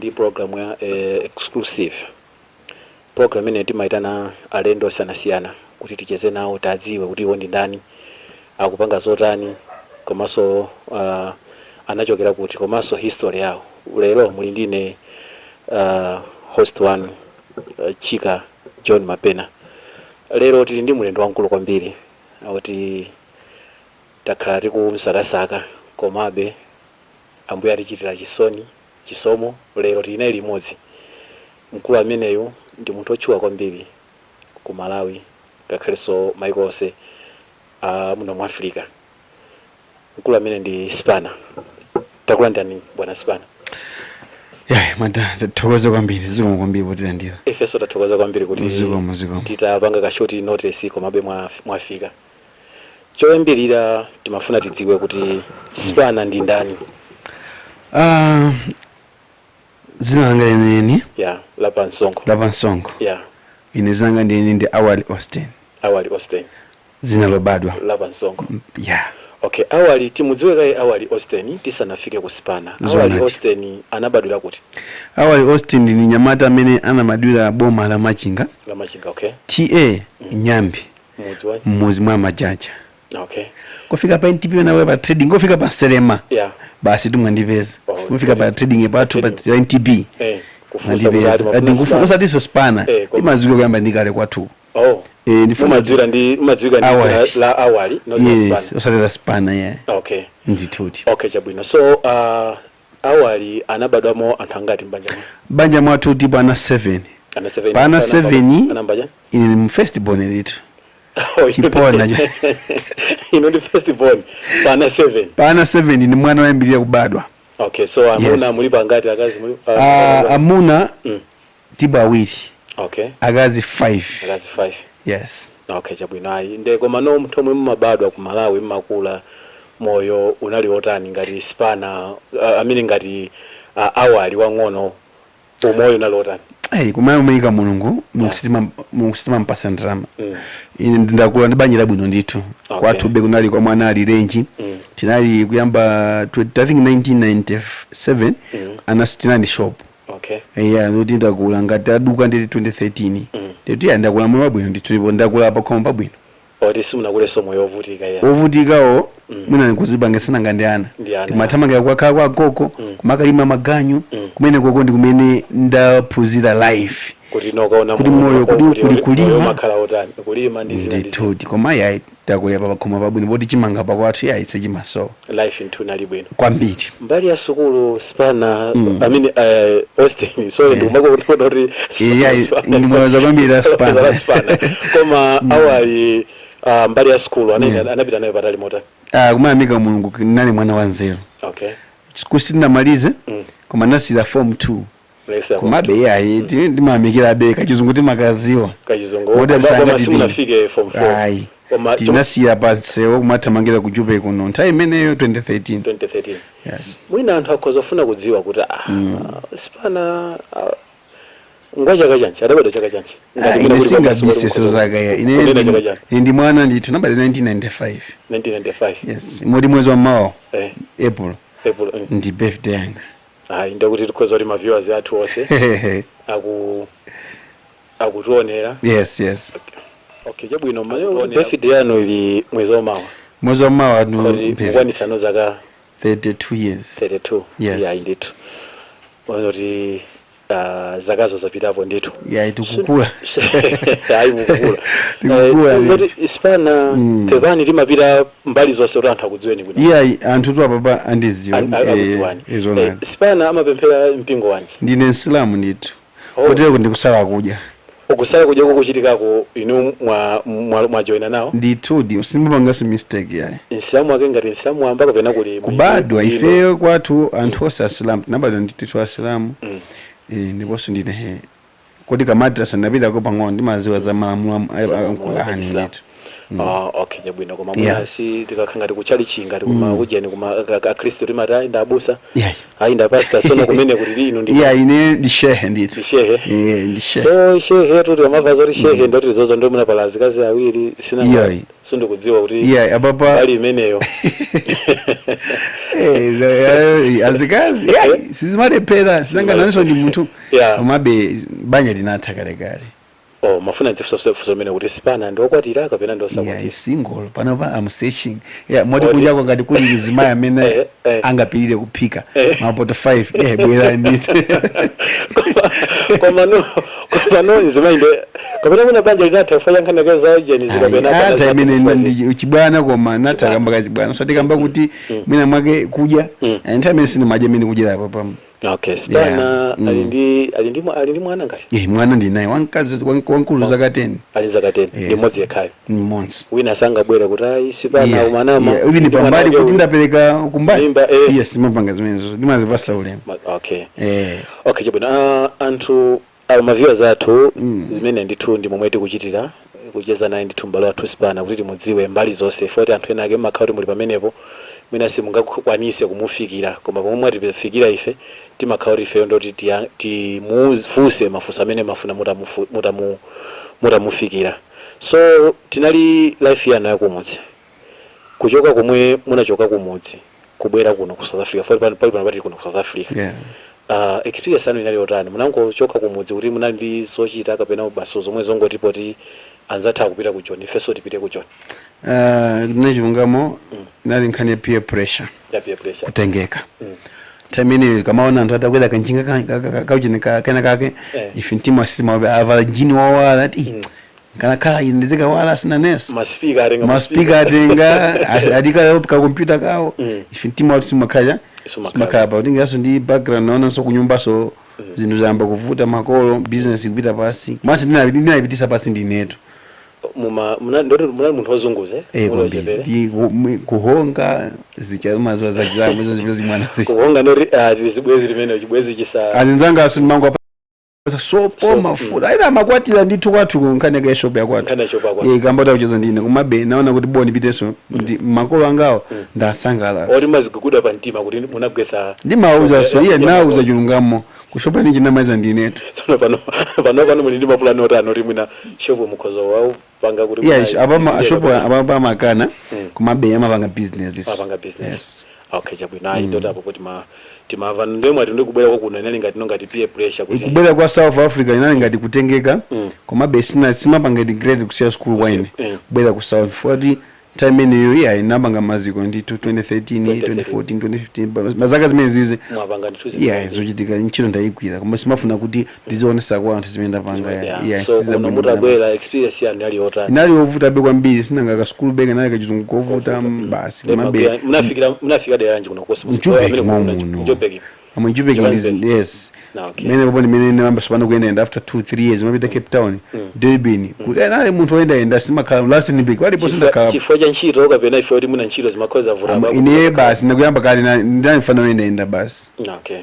Ndi program ya exclusive program imene timayitana alendo osiyanasiyana kuti ticheze nawo, tadziwe kuti iwo ndi ndani, akupanga zotani, komanso anachokera kuti, komanso history yawo. Lero muli ndine host wanu, Chika John Mapena. Lero tili ndi mlendo wamkulu kwambiri akuti takhala tikumsakasaka, komabe Ambuye atichitira chisoni, chisomo, lero tili naye limodzi. Mkulu ameneyu ndi munthu otchuka kwambiri ku Malawi, ngakhalenso maiko onse muno mu Africa. Mkulu amene ndi Spana. Takulandirani, bwana Spana. Yayi, mada, tathokoza kwambiri, zikomo kwambiri potilandira. Ifenso tathokoza kwambiri kuti Zikomo, zikomo. titapanga ka short notice, komabe mwafika. Choyambirira timafuna tidziwe kuti Spana ndi ndani? Ah, dzina langa lenileni Ya, la pansongo. La pansongo. Ya. Ine dzina langa ndiyeni ndi Awali Austin. Awali Austin. Dzina lobadwa. La pansongo. Ya. Okay, Awali, timudziwe kaye Awali Austin tisanafike ku Spana. Awali Zoonadi. Austin anabadwira kuti? Awali Austin ndi nyamata amene anabadwira boma la Machinga. La Machinga, okay. TA Nyambi. Mudzi wa? Mmuzi mwa Majaja. Kufika pa NTP nawe pa trading, kufika pa Selema. Basi, tumwandipeza. Oh, kufika pa trading pathu pa Trading. NTP. Kufunsa kuti ati mafuna Spana. Usatiso Spana. Koma Timadziwika kuyamba ndikale kwathu. Oh. Ndifuna Mumadziwika ndi Awali. dzina la Awali, not la Yes. Spana. Osati la Spana, yeah. Ndithuti. Okay, chabwino. So Awali anabadwamo anthu angati mbanja mwa? Banja mwathu tipo ana 7. Ana 7. Pa ana 7. Anamba chani? Ine ndi first born ndithu. Oh, Chipona. Ino ndi first born pa ana 7. Pa ana 7 ndi mwana woyambirira kubadwa. Okay, so amuna Yes. muli pangati? Akazi muli Ah, amuna tipo awiri. Akazi 5. Akazi 5. Yes. Okay, chabwino. Ayi, nde koma no munthu omwe mumabadwa ku Malawi, mmakula, moyo unali otani ngati Spana, amene ngati Awali wang'ono, umoyo unali otani? Ayi, kumene umayika Mulungu, Mulungu sitimampasa ndalama. Ine ndakula ndi banja labwino ndithu. Kwathu be kunali kwa mwana ali renji. Tinali kuyamba I think 1997. Anasi tinali shop. Yeah, ndoti ndakula ngati aduka nditi 2013. Nditi ya, ndakula moyo wabwino ndithu, ndipo ndakula pakhomo pabwino. Oti simunakulenso moyo wovutika ya? Wovutikawo mwina ndikuzipange sinanga ndi ana. Ndi ana. Timathamangira kukakhala kwa gogo, kumakalima maganyu. Kumene koko ndi kumene ndaphunzira life. Kuti nokaona Kuti moyo kuli kulima. Moyo umakhala otani, kulima ndi zina ndi zina. Ndithuti, koma yayi, ndakulira pa pakhomo pabwino poti chimanga pakwathu yayi sichimasowa. Life nthu inali bwino. Kwambiri. Mbali ya sukulu, Spana, I mean, Austin, sorry, ndikumakuona kuti Yeah, ndimwaza kwambiri la Spana. La Spana. Koma Awali, mbali ya sukulu anapita nayo patali motani? Ah, kumayamika Mulungu, nali mwana wa nzeru. Sukulu sindinamalize, koma ndasira form 2. Lesa. Komabe yayi, ndimayamikirabe kachizungu timakaziwa. Kachizungu. Moti Koma asangati simunafike form 4? Ayi. Koma Tinasiya pansewo kumathamangira ku Jupe kuno nthawi imeneyo 2013. 2013. Yes. Mwina anthu akhoza kufuna kudziwa kuti Spana ngwa chaka chanji, adabadwa chaka chanji? Ah, Ngati ine mwina kuli singabise pamaso so zaka ya ine. Kunena chaka chanji? Ine ndi mwana ndithu, nambali 1995. 1995. Yes, moti mwezi wa mawa, April, April. ndi birthday yanga. Ayi, ndekuti tikhoza kuti ma viewers athu onse akutionera. Yes. Okay, chabwino. Birthday yanu ili mwezi wamawa? Mwezi wa mawa. Kuti mukwanitsano zaka? 32 years. 32. Yes. Yayi ndithu, kuti zakazo zapitapo ndithu. Yayi, tikukula. Ayi, mukukula. Tikukula So, ndithu. zoti Spana, pepani, timapita mbali zonse kuti anthu akudziweni bwino. Iyayi, anthu tu apapa andiziwa. Akudziwani. Izonani. Spana amapemphera mpingo wanji? Ndine Msilamu ndithu. Oh. Kotero ndikusala kudya. Ukusala kudya kukuchitikako, inu mwajoyina nawo? Ndithudi, simbapanganso mistake yayi. Nsilamu wake ngati Nsilamu wamba kapena kuli Kubadwa ifeyo kwathu anthu onse Asilamu, tinabadwa ndithu Asilamu. Ndiponso ndine he kodi kamadrasa ndapitako pang'ono, ndimaziwa za malamulo a Qur'ani ndithu. Ah, okay, chabwino. Koma mwina si tikakhala ngati kutchalichi, ngati kuma kujeni, kuma akhristu timati ayi, ndabusa, ayi, ndapasta. Sono kumene kuti inu ndi Yeah, ine ndi shehe ndithu. Ndi shehe. Eh, ndi shehe. So shehe tu, tikamamva zoti shehe, ndoti zozo ndo muna pala azikazi awiri sina. Sindikudziwa kuti Yeah, apapa mbali imeneyo. Azikazi yeah, sizimalepera, sinangananiso ndi munthu. Yeah. Komabe banja linatha kalekale. Oh, mafuna ndifunse funso limene kuti Spanner ndi okwatira kapena ndi Yeah, osakwatira? is single panopa, I'm searching, yeah, moti Oti. kunjako ngati kuli mzimayi amene angapirire kuphika mapoto 5, bwera ndithu. Koma no mzimayi nde kapena kuna banja linatha chifukwa cha nkhani za ujeni kapena Atha imene ndi chibwana, koma natha kamba kachibwana, so tikamba kuti mwina mwake kudya. Nthawi imene sindimadya imene kudyera apo pam. Okay, Spanner. Yeah. Ali ndi mwana ngati? Mwana ndinaye wamkazi, wankulu, zaka 10. Ali zaka 10? Yes. Ndi mmodzi yekhayo? Mmodzi. Wina sangabwere kuti ayi, Spanner umanama Yeah, even ndi mwana pambali wake kuti uyu. ndapereka kumbali. Mimba. Yes, simapanga zimenezo, ndimazipasa ulemu. Okay. Okay, chabwino. Anthu awo, ma viewers athu, zimene ndithu ndi momwe tikuchitira kucheza naye ndithu m'bale wathu Spanner kuti timudziwe mbali zonse, foti anthu ena ake mmakhala kuti muli pamenepo, mwina simungakwanise kumufikira, koma pomwe mwatifikira ife timakhala kuti ifeyo ndoti timufunse mafunso amene mafuna mutamufikira. So tinali life yanu yakumudzi, kuchoka komwe munachoka kumudzi kubwera kuno ku South Africa, foti pali pano patili kuno ku South Africa. Experience yanu inali yotani? Munangochoka kumudzi kuti munali ndi zochita kapena basi zomwe zongoti poti anzathu akupita ku Joni, ifenso tipite ku Joni? Ndine chilungamo, inali nkhani ya peer pressure. Ya peer pressure. Kutengeka. Nthawi imeneyo kamaona anthu atakwera kanjinga kauchene kena kake, ife mtima sitima avala jini wawala ati kanakhala ine ndizikawala sinaneso. Masipika atenga. Masipika atenga, adika kakompyuta kawo. Ife mtima watu simakhala. Sumakhala. Simakhala pa kutingaso ndi background, naonanso kunyumbaso zinthu zayamba kuvuta, makolo business kupita pasi, masi ndinayipitisa pasi ndinetu. Ndoti munali munthu wozunguza, eh? Eh, Muli kwambiri. wachepere. Ndi kuhonga zichamaziwa zachizamwe zimwana. Kuhonga ndoti tili zibwezi limene chibwezi chisa. Azinzanga asu ndimangu apasa sopo, Sopo, mafuta, ayi, amakwatira ndithu kwathu nkhani ya shop yakwathu. Nkhani ya shop yakwathu. Eh, kamba takucheza ndine, komabe naona kuti boni pitenso ndi makolo angawo ndasangalala. Oti maziguguda pa mtima kuti munagwetsa. Ndimauza so iye ya nauza makolo. chilungamo, kushopa ni chinamaiza ndinetu. Tsono pano muli ndi mapulani otani oti mwina shopu mukhoza waupanga kuti Iya, mwina apa shop apa amakana, komabe amapanga business iso. Amapanga business. Yes. Okay, chabwino. Ayi, ndoti apo kuti timamva ndiye mwati ndi kubwera kwakuno inali ngati nongati peer pressure kuti Kubwera kwa South Africa inali ngati kutengeka. Komabe sina simapanga regret kusiya school kwaine. Kubwera ku South foti time imeneyo iya inapanga maziko ndithu 2013, 2014, 2015, mazaka zimene zizi. Mwapanga ndithu. Iya, zochitika, ntchito ndayigwira, koma simafuna kuti ndizionesa kwa anthu zimene ndapanga. Iya. So kuno mutabwera, experience yanu yali yotani? Inali yovuta be kwambiri, sinanga ka school beke nali kachizungu kovuta basi, komabe Munafikira dera lanji kuno kosi? Mjubek momuno. Mjubek. Amwe Jubek. Johannesburg. Yes. Na, okay. Mene popo ndimene ndinayamba sopano kuyendayenda after 2 3 years, mapita Cape Town, Durban, kuti anali munthu woyendayenda, simakhala Rustenburg walipo sindakhala. Chifukwa cha ntchito kapena ife kuti muna ntchito zimakhoza vuta? Ine basi ndikuyamba kale ndinafana oyendayenda basi.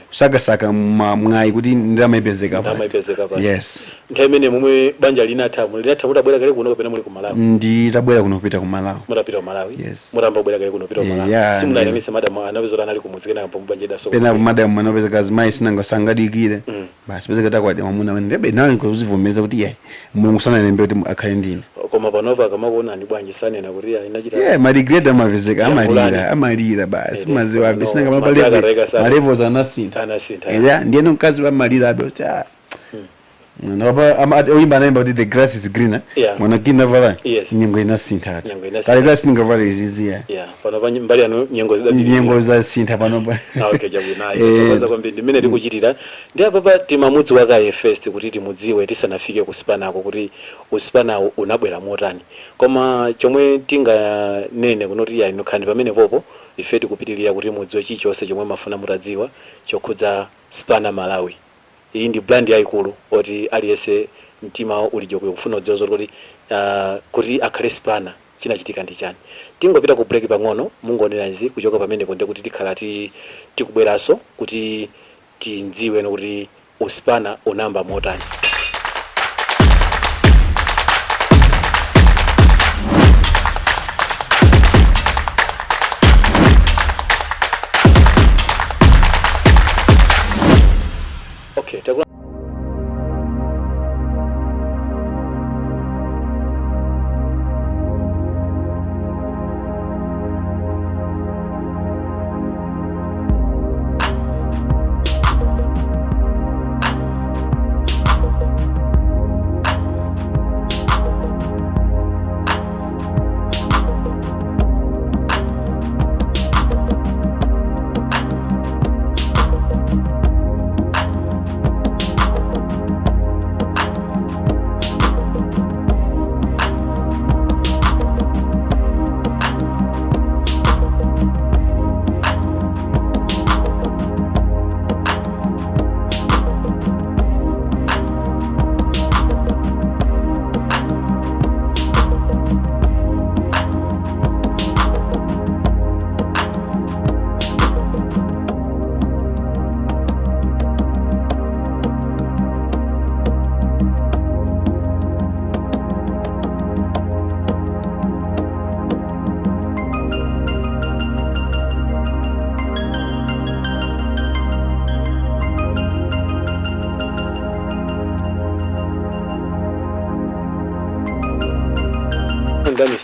Kusakasaka mwayi kuti ndamaipezeka. Ndamaipezeka pasi. Yes. Nthawi imene momwe banja linatha, linatha mutabwera kale kuno kapena muli ku Malawi? Nditabwera kuno kupita ku Malawi. Mutapita ku Malawi? Yes. Mutamba kubwera kale kuno kupita ku Malawi? Yeah. Simunayitanitse madamu anapeza kuti anali kumudzi, kenaka pomwe banja idaso? Pena madamu manopeza kazimayi sinanga sangadikire. Basi pezeka takwati mwamuna wene ndebe nawe nkuzivomeza kuti ye Mulungu sanalembe kuti akhale ndine. Koma panopa akamakuona ndi bwanji, sanena kuti inachita? Yeah, ma regret amapezeka. Chiyambulani. Amalira, amalira basi. Maziwa abe no, sinanga mapaka akaika sana. ma levels anasintha. Anasintha. Yeah, ndiyeno mkazi wamalira abe kuti ah, oyimba anayimba kuti the grass is greener. Yeah. Mwana green avala. Yes. Nyengo inasintha. Nyengo inasintha. Kale kale sindingavala izizi ya. Yeah, pano pa mbali yanu nyengo zidapita. Nyengo zasintha panopa. Ah, okay, chabwino. Ayi, kwanza kwambiri ndimene tikuchitira ndi apapa timamudziwa kaye first kuti timudziwe tisanafike ku Spannerko, kuti uSpannerwo unabwera motani. Koma chomwe tinganene kunoti ya inu khani pamene popo ife tikupitirira kuti mudziwe chilichonse chomwe mafuna mutadziwa chokhudza Spanner Malawi. Iyi ndi brand yayikulu oti aliyense mtima ulijo kufuna kudziwa zoti kuti akhale Spanner chinachitika ndi chani. Tingopita ku break pang'ono, mungonera izi kuchoka pamenepo ndi kuti tikhala tikubweranso kuti tidziwe kuti uSpanner unamba motani. Okay,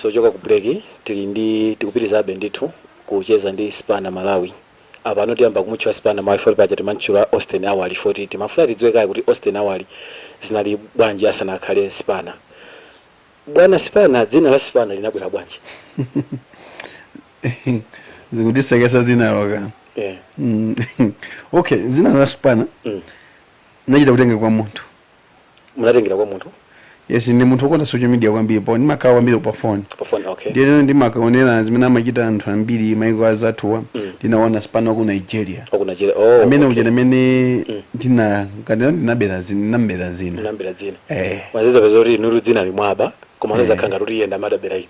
Tabweranso choka ku break. Tili ndi, tikupitirizabe ndithu kucheza ndi Spana Malawi. Apano tiyamba kumutchula Spana Malawi, foti paja timamutchula Austin Awali, foti timafuna tidziwe kaye kuti Austin Awali zinali bwanji asanakhale Spana. Bwana Spana, dzina la Spana linabwera bwanji? Zikutisekesa dzinalo ka. Yeah. Okay, dzina la Spana nachita kutenga kwa munthu. Munatengera kwa munthu? Yes, ndi munthu wokonda social media kwambiri, po ndimakhala kwambiri pa phone. Pa phone, okay. Ndiyeno ndimakaonera zimene amachita anthu ambiri maiko azathuwa. Ndinaona Spana ku Nigeria. Ku Nigeria, oh. Amene uja amene ndina ngati ndinabera zina, ndinambera zina. Munambera dzina. Eh. Mwazeza peza kuti inuru dzina limwaba, koma anazakhala ngati kuti iye amadabera inu.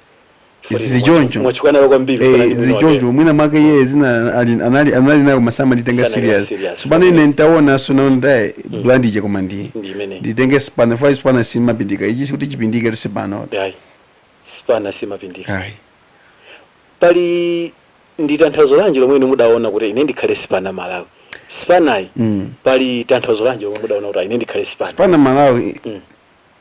Zichoncho. Mwachukana kwambiri. Eh, zichoncho. Mwina mwake iye zina anali nayo masama nditenga Sana serious. serious. Sipano ine ntaona, so naona ndaye brand ije, koma ndi Ndi imene nditenge Spana fa Spana simapindika ichi, kuti chipindike tu sipano. Ayi, Spana simapindika. Ayi. Pali ndi tanthauzo lanji lomwe inu mudaona kuti ine ndikhale Spana Malawi, Spanayi? Pali tanthauzo lanji lomwe mudaona kuti ine ndikhale Spana? Spana Malawi,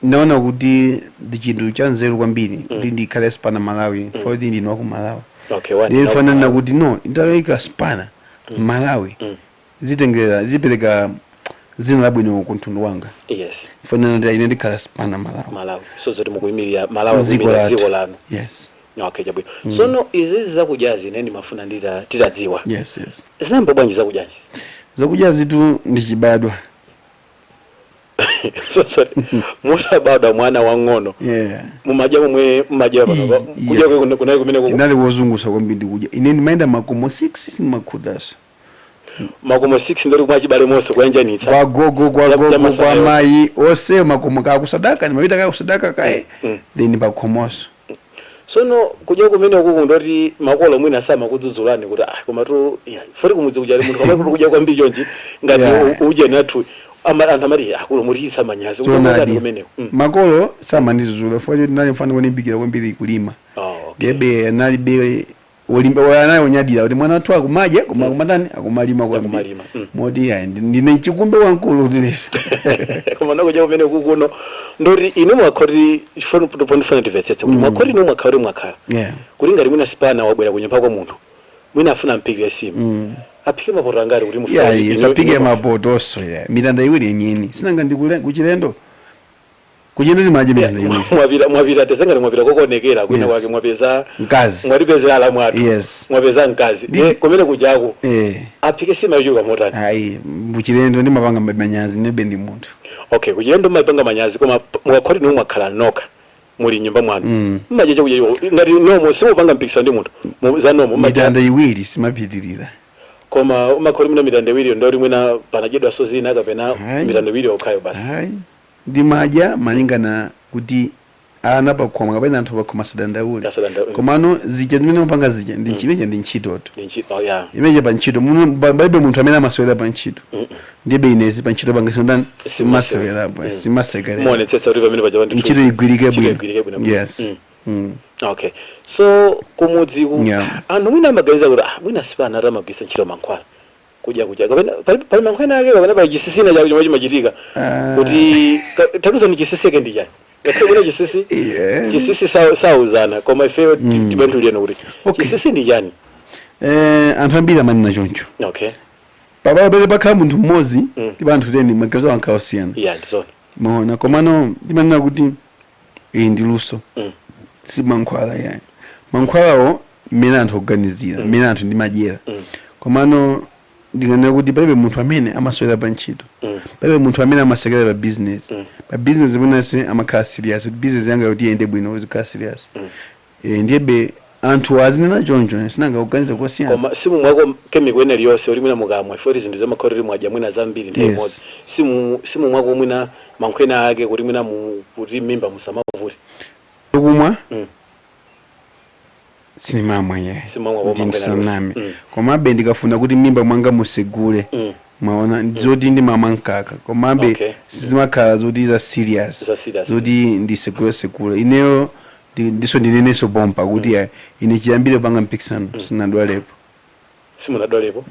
ndaona kuti ndi chinthu cha nzeru kwambiri kuti ndikhale Spana Malawi, foti ndine waku Malawi. Okay, one. Ndifanana kuti no, nditayika Spana Malawi, zitengera, zipereka dzina labwino ku mtundu wanga. Fanana kuti ine ndikhala Spana Malawi. Malawi, so zoti mukuyimirira Malawi. Dziko Akuyimirira lathu. dziko lanu. Yes. Okay, chabwino. Sono izizi zakudyazi ine ndimafuna titadziwa, Yes. zinayamba bwanji zakudyazi? Zakudya zitu ndi chibadwa. So sorry, mutabadwa mwana wang'ono, mumadya momwe mumadya pano? Kudya kunali kumene Tinali wozungusa kwambiri ndikudya. Ine ndimayenda makomo 6, sindimakhutanso. Makomo 6, ndoti kumachibale monse kuyanjanitsa. Kwa gogo, kwa gogo, kwa Masana. mayi onse, makomo kakusadaka, ndimapita kakusadaka kaye, then pakhomonso. Sono kudya kumene ukuku, ndoti makolo mwina samakudzudzulani kuti ah, koma tu yeah, foti kumudzi kuja munthu kamwe kuti kudya kwambiri chonchi ngati udye nathu anthu amati akulu mutiyitsa manyazi kudya kwatani Zoonadi. kumeneko? Makolo samandidzudzula chifukwa choti ndinali mfana wolimbikira kwambiri kulima. Oh, okay. Ndiyebe analibe olimba, anali onyadira kuti mwana wathu akumadya koma akumatani, akumalima kwambiri. Akumalima. Moti ayi, ndine chikumbe wamkulu tilesa. Koma nakudya kumene kukuno, ndoti inu mwakhoti, ndifuna timvetsetse kuti mwakhoti inu mwakhala kuti mwakhala kuti ngati mwina Spana wabwera kunyumba kwa munthu, mwina afuna amphikire sima, aphike mapoto angati kuti mufuna Yeah, isapike mapotoso ya mitanda iwiri yenyeni, sinanga ndikule kuchilendo, kuchilendo ndimadya mitanda iwiri. Mwapita, tezengati mwapita kokonekera kwina kwake, mwapeza Mkazi. Mwatipezera ala mwathu. Mwapeza mkazi. Kumene kujako aphike sima yochuluka motani? Ayi, kuchilendo ndimapanga manyazi, nebe ndi munthu. Okay, kuchilendo mumapanga manyazi, koma mukakhoti nimwe mwakhala nokha, muli nyumba mwanu, mmadya chakudya iwo ngati nomo, simupanga mpikisano ndi munthu za nomo mmadya? Mitanda iwiri, simapitirira. Koma umakhoti mwina mitanda iwiri, ndoti mwina panadyedwanso zina kapena Ayi. mitanda iwiri okhayo basi? Ayi, ndimadya malingana kuti ana pakhoma kapena anthu pakhoma asadandaule. Asadandaule. Komano zija zimene mapanga zija ndi chimenecha ndi ntchitoto. Oh, yeah. Imeneja pa ntchito palibe munthu amene amasewera pa ntchito. Ndibe inezi pa ntchito panga sindani, simasewerapo, simasekerera. Muonetsetsa kuti pamene paja Ntchito igwirike ntchito bwino. igwirike bwino. Yes. Okay, so kumudzi ku anthu mwina amaganiza kuti ah, mwina Spana atamagwisa ntchito mankhwala kudya kudya, kapena pali mankhwala ake, kapena pali chisisina chake chomwe chimachitika kuti tatiuzani, chisiseke ndi chani? Ngakhale kuna chisisi, chisisi sauzana, koma ifeyo tibanthuliyeno kuti chisisi ndi chani? Eh, anthu ambiri amanena choncho. Pabale pene pakhala munthu mmodzi ndi anthu 10, maganizo ankhala osiyana. Yeah, ndizona. Maona, komano ndimanena kuti iyi ndi luso, si mankhwala yayi. Mankhwalawo mmene anthu akuganizira, mmene anthu ndimadyera. Komano ndinganena kuti palibe munthu amene amasewera pa ntchito, palibe munthu amene amasekera pa business. Pa business mwinanse amakhala serious kuti business yanga kuti iyende bwino, uzikhala serious. Eh, ndiyebe anthu azinena choncho, sinanga kuganiza kosiyana. Koma simumwako chemical ina iliyonse kuti mwina mukamwa, ifoti zinthu zamakhala kuti mwadya mwina zambiri nthawi imodzi, simumwako mwina mankhwala ake kuti mwina kuti mimba musamavute? Kumwa sinimamwa ye. Simamwa koma mankhwala Ndisaname. aliyonse. Komabe ndikafuna kuti mimba mwanga musegule, mwaona, zoti ndimamwa mkaka, komabe sizimakhala zoti za serious, Za serious. zoti ndisegule segule. Ineyo ndiso ndinenenso pompa kuti ine chiyambire panga mpikisano sinadwalepo. Simunadwalepo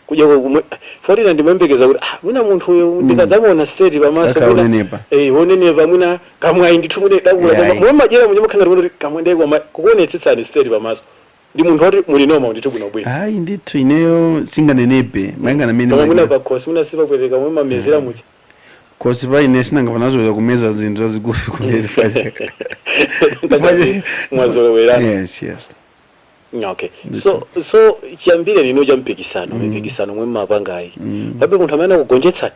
kudya kumwe fotina. Ndimayembekeza kuti ah, mwina munthu uyu ndikadzamuona straight pamaso Kaka mwina unenepa. Eh, wonenepa, mwina kamwayi ndithu mwine dakula. Yeah. Koma mumadyera munye mukhanga kuti kamwe ndekwa kukuonetsetsani straight pamaso ndi munthu woti muli noma ndithu bwinobwino. Ayi ndithu, ineyo singanenepe malingana mene Koma mwina madya. pakhosi mwina sipapweteka mwe mamezera mucha? Khosi pa ine sinanga panazoza kumeza zinthu zazikulu. Mwazolowerana. Yes. Okay, so chiyambire lino cha mpikisano, mipikisano mwe mmapangayi, palibe munthu amene akugonjetsani?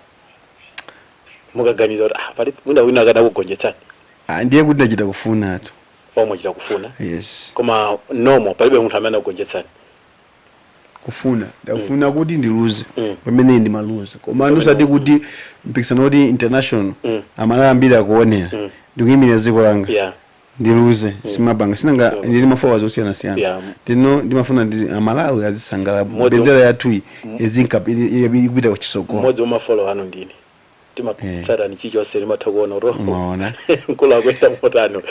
Mukaganiza kuti ah, pali mwina wina akada kugonjetsani? Ah, ndiye kuti ndachita kufunatu. Omwe chita kufuna? Yes. Koma nomo palibe munthu amene akugonjetsani? Kufuna ndakufuna kuti ndiluze, pamene ndimaluza, koma ndusati kuti mpikisano kuti international, Amalawi ambiri akuonera, ndikuyimira dziko langa, ndiluze, simapanga. Sinanga ndili ma followers osiyanasiyana. Ndino ndimafuna Amalawi azisangalala, bendera yathuyi ikupita kuchisogolo. Mmodzi wa ma follower anu ndine, timakutsatani chilichonse, ndimatha kuona kuti Umaona. mkulu akuenda motano.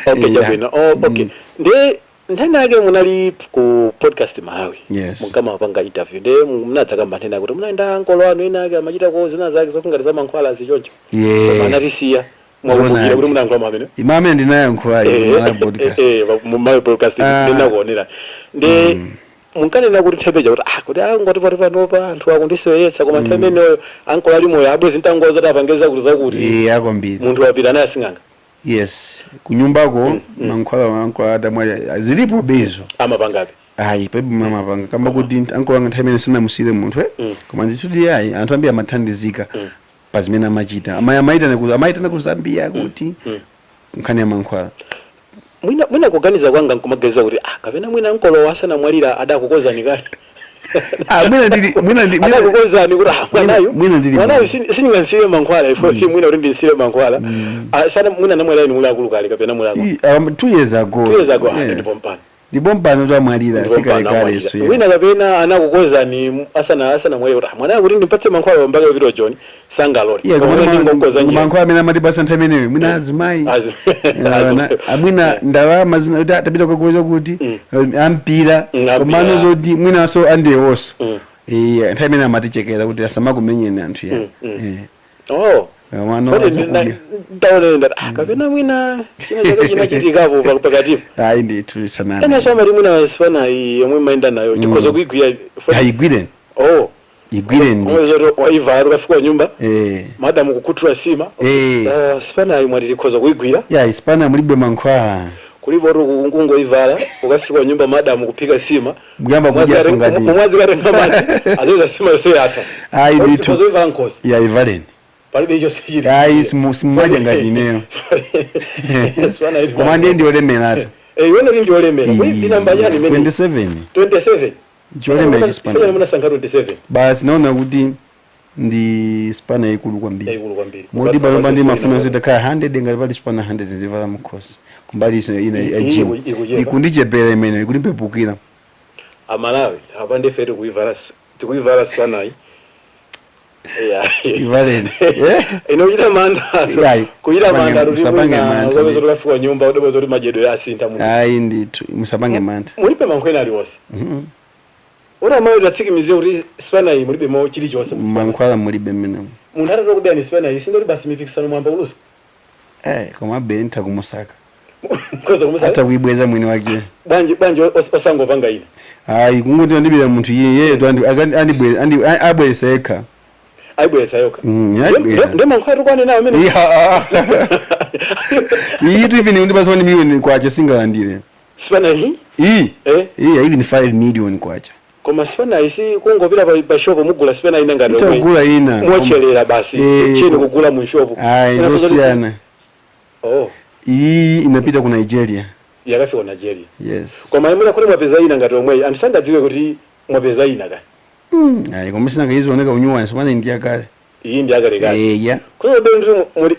Okay. Chabwino. Oh, okay. Ndiye nthani yake munali ku Podcast Malawi, munkamapanga interview, ndiye munadzakamba nthani yake kuti munayenda ankolo anu ena ake amachitako zina zake zokungati za mankhwala zichoncho, koma anatisiya. Mwakumbukira kuti munayankhula mwamene? Imene amene ndinayankhulayi Malawi Podcast. Malawi Podcast. Ndinakuonera ndi munkanena kuti nthawi kuti ah, kuti ah, ngoti pati panopa anthu akundisiweretsa, koma nthawi imeneyo ankolo ali moyo abwezi ntangoza kuti apangeza kuti zakuti. Eh, akwambiri. Munthu wapita naye asing'anga. Yes, kunyumbako mankhwala ankolo atamwalira zilipo bezo. Amapangabe? Ayi, paibe mamapanga, kamba kuti ankolo anga nthawi imene sinamusire munthu, eh? Koma ndithuti ayi, anthu ambiri amathandizika pa zimene amachita. Amayitana ku Zambia kuti nkhani ya mankhwala. Mwina kuganiza kwanga nkumaganiza kuti ah, kapena mwina ankolo asanamwalira adakukozani kale. Ah, mwina ndili mwina ndi mwina Adakukozani kuti ah, mwanayu Mwina ndili mwanayu bwino. Sindingansire mankhwala ifo, mwina kuti ndinsire mankhwala. Ah, sana mwina namwalira inu muli akulu kale kapena muli akulu? 2 years ago. 2 years ago, ah. Yes. Ndipo mpano Ndipo mpano tamwalira. Ndipo mpano sikalekale. amwalira. So Mwina kapena anakukozani asana mwalira kuti ah, mwanayu kuti ndimpatse mankhwala mpaka kupita John sangalole. Yeah, Koma koma ndingokoza njira. mankhwala amene amatipasa nthawi imeneyo mwina azimayi. Amwina ndalama zina kuti tapita kukagula kuti ampira. Ampira. Komano zoti mwinaso andewonso. Eh, nthawi imene amatichekera kuti asamakumenyeni anthu ya. Oh. Komano Kodi azakudya. ndaona ndati ah, kapena mwina china chake chinachitikapo pakatipo. Ayi ndithu, sanami. Ena so amati mwina sipana iyi yomwe mayenda nayo tikhoza kuigwira. Ayigwireni. Oh. Igwireni. Omwe zoti waivala ukafika kunyumba, madamu kukuthula sima. Ah, sipana iyi mwati tikhoza kuigwira? Ya, isipana mulibe mankhwala. Kulipo kuti kungoivala ukafika kunyumba, madamu kuphika sima, Kuyamba kudya sungati. umwazi katenga madzi azeza sima yonse yatha. Ayi ndithu. Tikhoza kuivala nkhosi? Ya, ivaleni. Palibe icho sichiti. Ayi, simumadya ngati ineyo. Sipana iyi. Koma ndiye ndiolemeratu. Eh, iwene ndi ndiolemera. Kuli ndinamba chani imene? 27. 27. Cholemera Ifanya chisipana. munasankha 27? Basi, naona kuti ndi spana yaikulu kwambiri. Yaikulu kwambiri. Moti panopa ndimafuna kuti takhala 100, ngati pali spana 100 zivala mkhosi kumbali ina Iyi ya gym. ikuchepa. Ikundichepera imene ikundipepukira. Amalawi apa ndife tikuivala spanayi. Yeah. Ivaleni. Eh? Ino kuchita mantha. Yayi, Kuchita mantha kuti musapange mwina mantha. zomwe zoti ukafika nyumba udobwe zoti madyedwe asintha munthu. Ayi ndithu, musapange mantha. Mulibe mankhwala aliwonse? Ora amayi tatsikimize kuti spana iyi mulibe mo chilichonse mu spana. Mankhwala mulibe mmenemo. Munthu atatoka kubera spana iyi sindoti basi mipikisano mwamba uluso. Eh, koma be ntha kumusaka. Mkhoza kumusaka. Atha kuibweza mwini wake. Bwanji osangopanga ina? Ayi, kungoti andibira munthu iye andibweza abweza yekha. Ayibweretsa yokha. Ayibweza. Ndiye mankhwala tukwane nawo amene. Iyi tu even undipasa 1 million kwacha singalandire. Spana iyi? Iyi. Eh. Iyi, even 5 million kwacha. Koma spana iyi si kungopita pa shop mugula spana ina ngati yomwe. Itagula ina. Mochelera basi. Chini kugula mu shop. Ayi, Ina ndosiyana. Oh. Iyi inapita ku Nigeria. Yakafika ku Nigeria? Yes. Koma imwe kuti mwapeza ina ngati omweyi, anthu sangadziwe kuti mwapeza ina kani? Ayi, koma sinanga izioneka unyuwani somane ndiya kale. Iyi ndi akalekale. Eh, ya. Kuno bero ndiri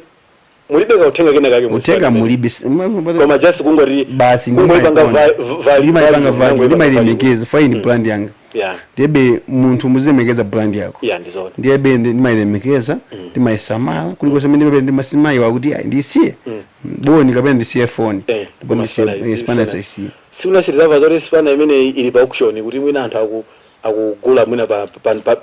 mulibe kauthenga kena kake mu Uthenga spana? mulibe. Koma just kungoti Basi. kungoipanga Ndimayipanga value, value. ndimayilemekeza fine brand yanga. Ndiyebe munthu muzilemekeza brand yako. Yeah, ndizoona. Ndiyebe ndimayilemekeza, ndimayisamala kulikonse mene ndimapita, ndimasimayiwa kuti ayi, ndisiye boni kapena ndisiye foni. Koma Ndipo spana ndisiye spana saisiye. Simunasirizava zoti spana imene ili pa auction kuti mwina anthu aku Akugula mwina pa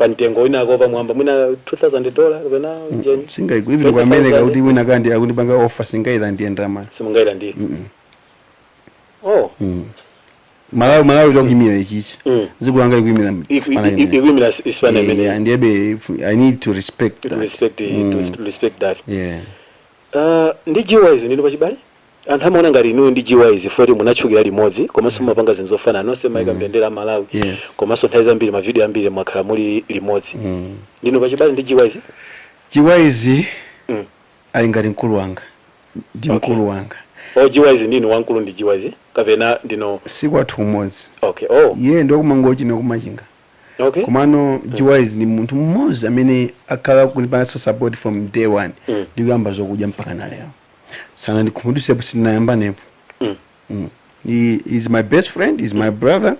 mtengo winako pamwamba, mwina $2000 kapena jeni. Singaigu even ku America kuti wina kandi akundipanga offer, singailandire ndalama. Simungailandire? Oh. Malawi tokuyimira ichichi. Dziko langa likuyimira. Ikuyimira Spanner imene. Yeah, ndiyebe I need to respect To that. respect, to respect that. Yeah. Ndi G-Wise ndinu pachibale? Anthu amaona ngati inuyo ndi G-Wise foti munatchukira limodzi, komanso mumapanga zinthu zofanana nonse, mayika mbendera ya Malawi. Komanso nthawi zambiri, mavidiyo ambiri mwakhala muli limodzi. Ndinu pachibale ndi G-Wise? G-Wise ali ngati mkulu wanga, ndi mkulu wanga. O, G-Wise ndinu wamkulu ndi G-Wise kapena ndino? Sikwathu umodzi. Okay, oh. Iye ndiokumangochi nokumachinga. Komano G-Wise ndi munthu mmodzi amene akhala kundipatsa support from day one. Ndikuyamba zokudya mpaka na lero sana ndikhumudwisepo, sindinayambanepo. He is my best friend, is my brother.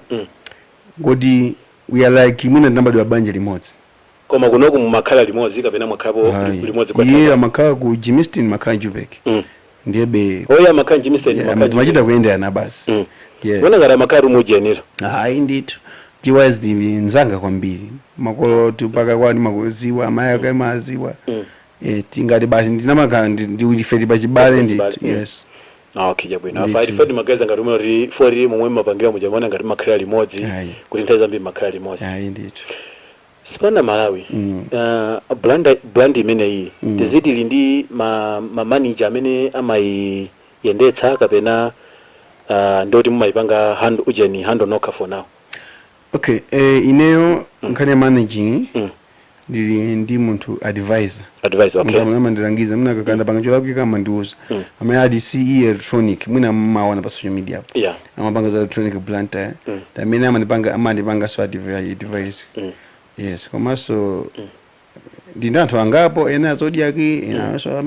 Ngoti we are like mwina tinabadwa banja limodzi. Koma kunoku mumakhala limodzi kapena mwakhalapo Ayi. limodzi kwa Iye nthawi? amakhala ku Germiston, makhala Joburg. Ndiyebe. Oye, amakhala Germiston? Makhala Timachita kuyenderana basi. Yeah. Mwina ngati amakhala mujenero. Hayi ndithu, G-Wise ndi nzanga kwambiri. Makolo tupaka kwani makuziwa, amayi ake maziwa. Tingati basi ndinamakhala ndife pachibale. Pachibale, Ndithu. Yes. Ah, okay, chabwino. Ndithu. Afa ifedi magaza ngati umwe kuti foti momwe mapangira muja, ngati makhala limodzi. Ayi. Kuti nthawi zambiri makhala limodzi. Hayi ndithu. Spanner Malawi, brand imeneyi, tiziti ili ndi ma manager amene amayiyendetsa kapena ndoti mumayipanga hand ujeni handle nokha for now? Okay, ineyo nkhani ya managing, ndili ndi munthu, advisor. Advisor, okay. Munthu amene amandilangiza, mwina akakanda panga cholakwika amandiuza. Amene ali CE Electronic, mwina mmaona pa social media apo. Amapanga za electronic Blantyre. Amene amandipanga so advice. Yes, komanso ndi anthu angapo ena Zodiac, ena so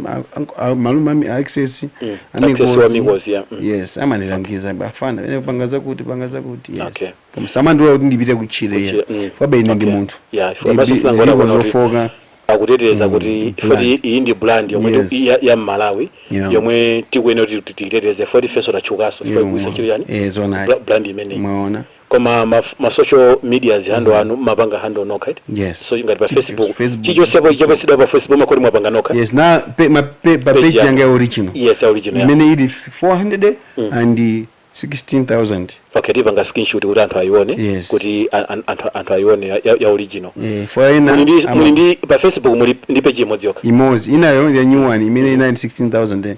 malume ami Access. Access wa Mikozi, yeah. Yes, amandilangiza, afana ene panga zakuti, panga zakuti, yes. Koma samandilola kuti ndipite kutchire. Kutchire, Fabe ine ndi munthu. Yeah, komanso sinangoona Zilipo kuona kuti zofoka. Akuteteza kuti brand. foti iyi ndi brand yomwe ya Malawi yomwe tikuyenera kuti tiyiteteze, foti ifenso tachukaso chifukwa kugwiritsa ntchito yani Eh, zoonadi. Brand imeneyi. Mwaona. Koma ma social medias handle anu mapanga handle nokha, right? Yes. So ngati pa Facebook, Facebook. chichonsepo chapasidwa pa Facebook makhoti mwapanga nokha? Yes, na pa Page page yanga ya original. Yes, original, yeah. Imene ili 416,000. Okay, tipanga screenshot kuti anthu ayione. Yes. Kuti anthu ayione ya original. For ena Muli ndi muli ndi pa Facebook muli ndi page imodzi yokha? Imodzi, inayo ya new one imene ina 16,000.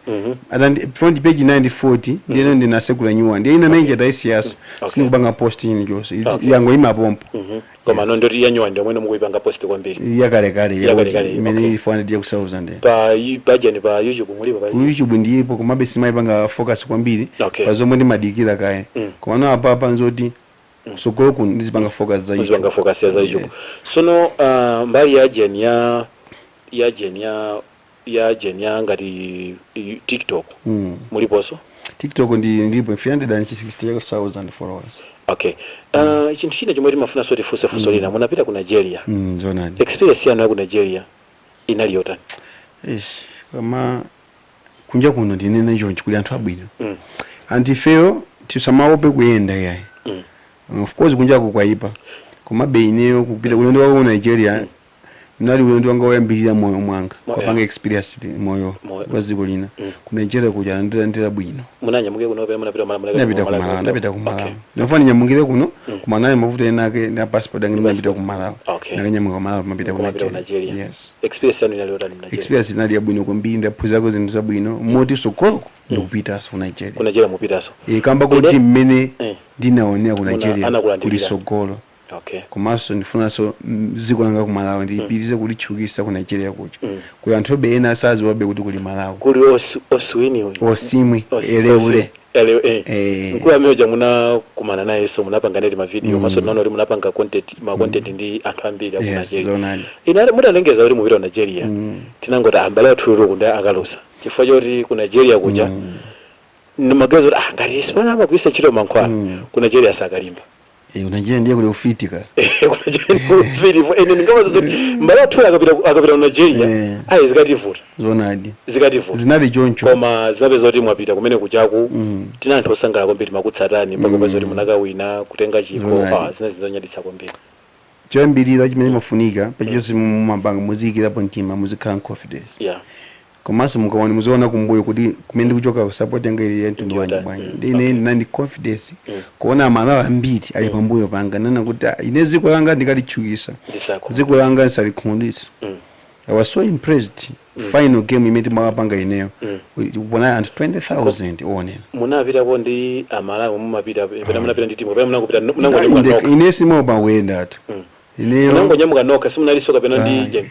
Atandi front page 940, ndiyeno ndinasekula new one, ndiye ina nainja taisiyaso. Sindikupanga post ini chonse. Yango imapompo. Koma no, ndoti ya new one ndiomwe mukuyipanga post kwambiri. Yakalekale. Yakalekale, imene okay. ili 400,000. Pa jeni pa YouTube mulipo pa Ku YouTube ndipo, komabe simayipanga focus kwambiri. Pa zomwe ndimadikira kaye. Koma no, apapa nzoti kusogolo kuno ndizipanga focus za Muzipanga YouTube. Focus ya za YouTube. Sono mbali ya jeni ya jeni ya jeni ya ngati TikTok, muliponso? TikTok ndipo 360,000 followers. Okay, chinthu china chomwe timafuna so tifunse funso lina, munapita ku Nigeria. Zoonadi. Experience yanu ya ku Nigeria inali yotani? Ish, koma kunja kuno ndinene chonchi, kuli anthu abwino. Anthu ifeyo tisamaope kuyenda yayi. Of course kunjako kwaipa, komabe ineyo kupita ulendo wako ku Nigeria unali ulendo wanga woyambirira moyo mwanga kwapanga experience moyo Moyo. kwa dziko lina. Ku Nigeria kuja ndira bwino. Munanyamuke kuno kapena munapita Malawi? Ndapita ku Malawi, ndapita ku Malawi. Ndinafuna nyamukire kuno, koma nayo mavuto ena ake na passport yange, ndinapita ku Malawi. Ndakanyamuka ku Malawi, mapita ku Kumapita ku Nigeria. Nigeria. Yes. Experience yanu inali yotani mu Nigeria? Experience inali yabwino kwambiri, ndaphunzirako zinthu zabwino moti sokoloko ndikupitanso ku Nigeria. Ku Nigeria mupitanso? Kamba kuti mmene ndinaonera ku Nigeria Anakulandirira. kuli sogolo. Komanso ndifunanso dziko langa ku Malawi ndipitirize kulitchukisa ku Nigeria kuja. Kuli anthu obe ena asaziwabe kuti kuli Malawi. Kuli Oswini uyu. Osimwi Eleule. Elewe, eh. Mkulu amene uja munakumana nayenso, munapanga neti mavideo, maso tinaona kuti munapanga content, ma content ndi anthu ambiri aku Nigeria. Zoonadi. Ine mutalengeza kuti mupita ku Nigeria, tinangoti ambale athu ku ndi akalusa chifukwa choti ku Nigeria kuja nimagazo kuti ah, ngati sipana amagwiritsa ntchito mankhwala, ku Nigeria sakalimba. Ku Nigeria ndiye kuli ufitika. Ku Nigeria filipo ene ndingabaza kuti mbale athu akapita ku Nigeria, ayi, zikativuta. Zoonadi. Zikativuta. Zinali choncho. Koma zinapeza kuti mwapita kumene kuchaku, tina anthu osangalala kwambiri, makutsatani mpaka kupeza kuti munakawina, kutenga chikho. Zoonadi. Ah, zina zonyaditsa kwambiri. Choyambirira chimene chimafunika pachonse, mumapanga, muziyikirapo mtima, muzikhala confidence. Komanso mukaona, muziona kumbuyo kuti kumene ndikuchoka, support yanga ili ya mtundu wanji. Ndiyotani. Bwanji ndi ine ndinali ndi confidence kuona Amalawi ambiri ali pambuyo panga, nana kuti, "Ah, ine dziko langa ndikalitchukisa, Ndisakho. dziko langa ndisalikhumudwitsa." I was so impressed. Final game imene timakapanga ineyo, kuona anthu 20,000 onena. Munapitako ndi Amalawi? Mumapita pena munapita ndi timu kapena munangopita, munangonyamuka nokha? Ine simopa kuyendatu. Ineyo Munangonyamuka nokha, simunalinso kapena ndi Ayi. jeni?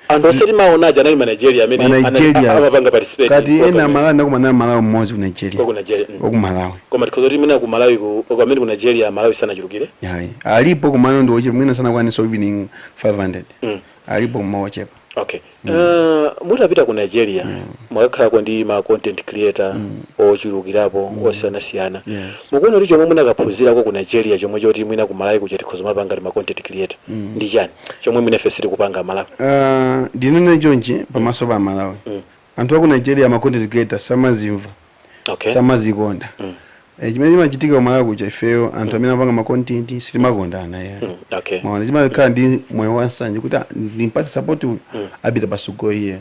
Anthu osati maonaja anali ma Nigeria amene Ma amapanga participate kati program ena Malawi, ndakumana Malawi mmodzi ku Nigeria. Kwa ku Nigeria. Waku Malawi. Koma tikhoza kuti mwina ku Malawi, ku amene ku Nigeria Malawi sanachulukire. Yayi, alipo, kumano ndi ochepa, mwina sanakwanisa even 500. Alipo koma ochepa. Okay, mutapita ku Nigeria, mwakakhalako ndi ma content creator ochulukirapo osiyanasiyana. Yes. Mukuona kuti chomwe munakaphunzirako ku Nigeria, chomwe choti mwina ku Malawi kuja tikhoza mapanga ndi ma content creator, ndi chani chomwe mwina ife sitikupanga Malawi? Ndinene chonchi pamaso pa Malawi, anthu aku Nigeria, ma content creator samazimva, samazikonda. Chimene chimachitika ku Malawi kuja, ifeyo anthu amene amapanga ma content sitimakondana ya. Maona, chimakhala ndi moyo wansanje kuti, "Ah, ndimpatse support uyu, apita pasogolo iye."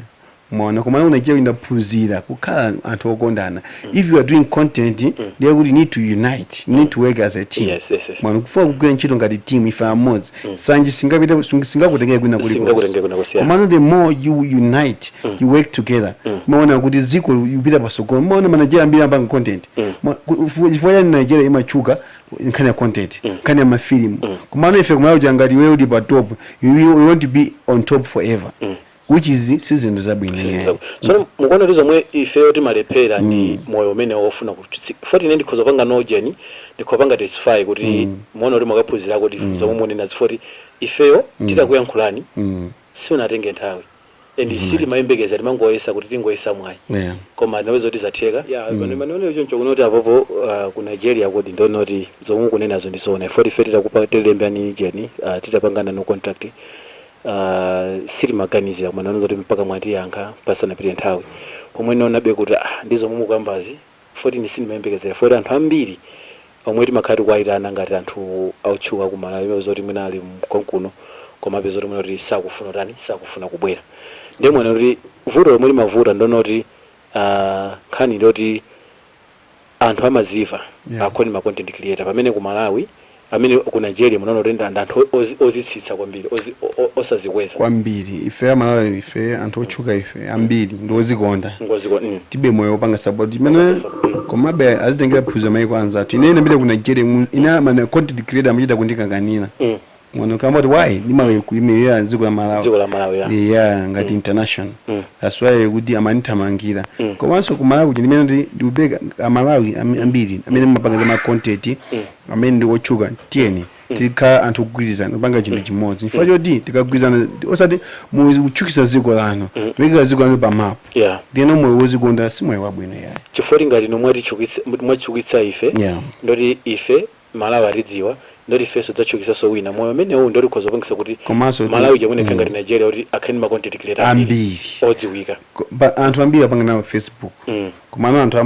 Maona, koma ku Nigeria ndaphunzira kukhala anthu okondana. If you are doing content, ndiye kuti you need to unite, you need to work as a team. Yes. Mwana, kufuna kugwira ntchito ngati team, ife amodzi, sanje singapite, singakutengere kwina kulikonse. Singakutengere kwina kusiyana. Komano the more you unite, you work together, maona kuti dziko lipita pasogolo. Maona, ma Nigeria ambiri amapanga content. Chifukwa chani Nigeria imachuka nkhani ya content, nkhani ya mafilimu? Komano ife kumalawi, ngati iwe uli pa top, you want to be on top forever, which is si zinthu zabwino. Sizinthu zabwino. So mukuona kuti zomwe ifeyo timalephera ndi moyo umene wofuna foti ine ndikhoza panga nojeni, ndikhoza panga testify kuti muona kuti mwakaphunzirako kuti zomwe munena zifoti ifeyo titakuyankhulani, simunatenge nthawi and sitimayembekeza, timangoyesa kuti tingoyesa mwayi, koma naweza kuti zatheka. Yeah, pano choncho kunoti apopo ku Nigeria kodi ndonoti zomwe mukunenazo ndizoona? Ifoti ife titakupa tilembani jeni, titapangana no contract, sitimaganizira, koma naona zoti mpaka mwatiyankha pasanapite nthawi pomwe nonabe kuti, ah, ndizo momwe mukambazi. Foti ine sindimayembekezera, foti anthu ambiri omwe timakhala tikuwayitana ngati anthu autchuka ku Malawi zoti mwina ali mkonkuno, komabe zoti mwina kuti sakufuna tani, sakufuna kubwera. Ndiye mwene kuti vuto lomwe limavuta ndonoti nkhani ndoti anthu amaziva akhoni ma content creator, pamene ku Malawi, amene ku Nigeria munaona kuti ndi anthu ozitsitsa kwambiri, osazikweza. Kwambiri. Ife Amalawi, ife anthu otchuka, ife ambiri ndi ozikonda. Ngoziko. Tibe moyo wopanga support imene. Support. Komabe azitengera phunziro maiko anzathu. Ine ndapita ku Nigeria, ine amene content creator amachita kundikanganira. Mwana kamba kuti why ndimawe kuyimirira dziko la Malawi. Dziko la Malawi, ya. Yeah, ngati international. That's why kuti amandithamangira. Komanso ku Malawi kuja ndimene ndikupeka Amalawi ambiri amene mumapanga za ma content, amene ndi otchuka, tiyeni tikhala anthu ogwirizana kupanga chinthu chimodzi, chifukwa choti tikagwirizana, osati mukutchukisa dziko lanu, kuyika dziko lanu pa map. Ndiyeno moyo wozikonda si moyo wabwino yayi. Chifukwa ngati inu mwatchukitsa ife, ndoti ife Malawi atidziwa, ndoti ifenso dzatchukisanso wina. Moyo umenewu ndoti ukhoza kupangisa kuti Komanso Malawi chamwene mm. ngati Nigeria, kuti akhale ndi ma content creator ambiri odziwika. Anthu ambiri apanga nawo Facebook, komano anthu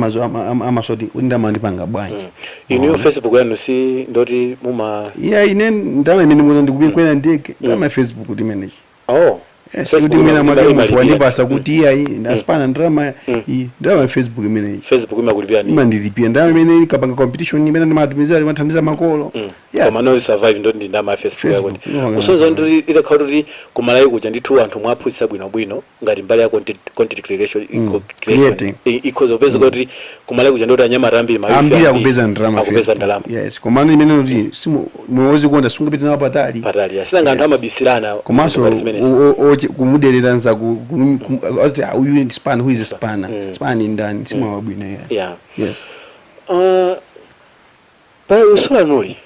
amasoti kuti ndamandipanga bwanji. Inuyo Facebook yanu si ndoti muma Iya, ine ndama imene muno ndikukwera ndege, ndama Facebook kuti imeneyi. Oh. Yes, Facebook kuti mwina mwake munthu imalipira. wandipasa kuti iyayi, ndasipana ndalama iyi, ndalama ya Facebook imeneyi. Facebook imakulipirani? Imandilipira ndalama imene ikapanga competition imene ndimatumizira, imathandiza makolo. Yes. Koma no survive ndoti ndi ndama ya Facebook. Facebook, Yako imapanga kusonza ndalama. ndoti itakhala kuti kumalawi kuja ndithu anthu mwaphunzitsa bwinobwino ngati mbali ya content creation, Creating. Ikhoza kupeza kuti kumalawi kuja ndoti anyamata ambiri, ma youth ambiri akupeza ndalama akupeza Facebook. ndalama. Yes, komano imene kuti simu moyo wozikonda sungapite nawo patali. Patali, ya. Sinanga anthu amabisirana komanso zinthu ngati zimenezi. Kumuderera nzaku ati, "Ah, uyu ndi span, who is spanner?" Span ndi ndani? Simwa wabwino ya. Yes. Pa luso lanuli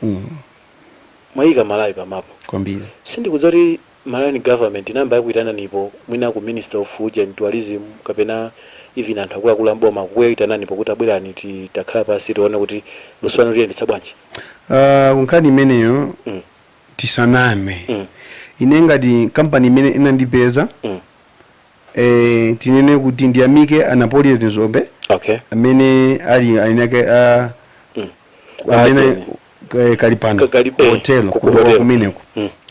mwayika Malawi pamapo. Kwambiri. Sindikudziwa kuti Malawian government inayamba yakuyitananipo mwina ku Minister of Food and Tourism, kapena even anthu akuluakulu amboma kukuyitananipo kuti abwerani, takhala pansi tione kuti luso lanu liyendetsa bwanji? Kunkhani imeneyo, tisaname, ine ngati kampani imene inandipeza, tinene kuti ndiyamike a Napoleon Zombe amene ali ainake a amene Ajeni. Kalipano hotel. Ku hotel. Kumeneko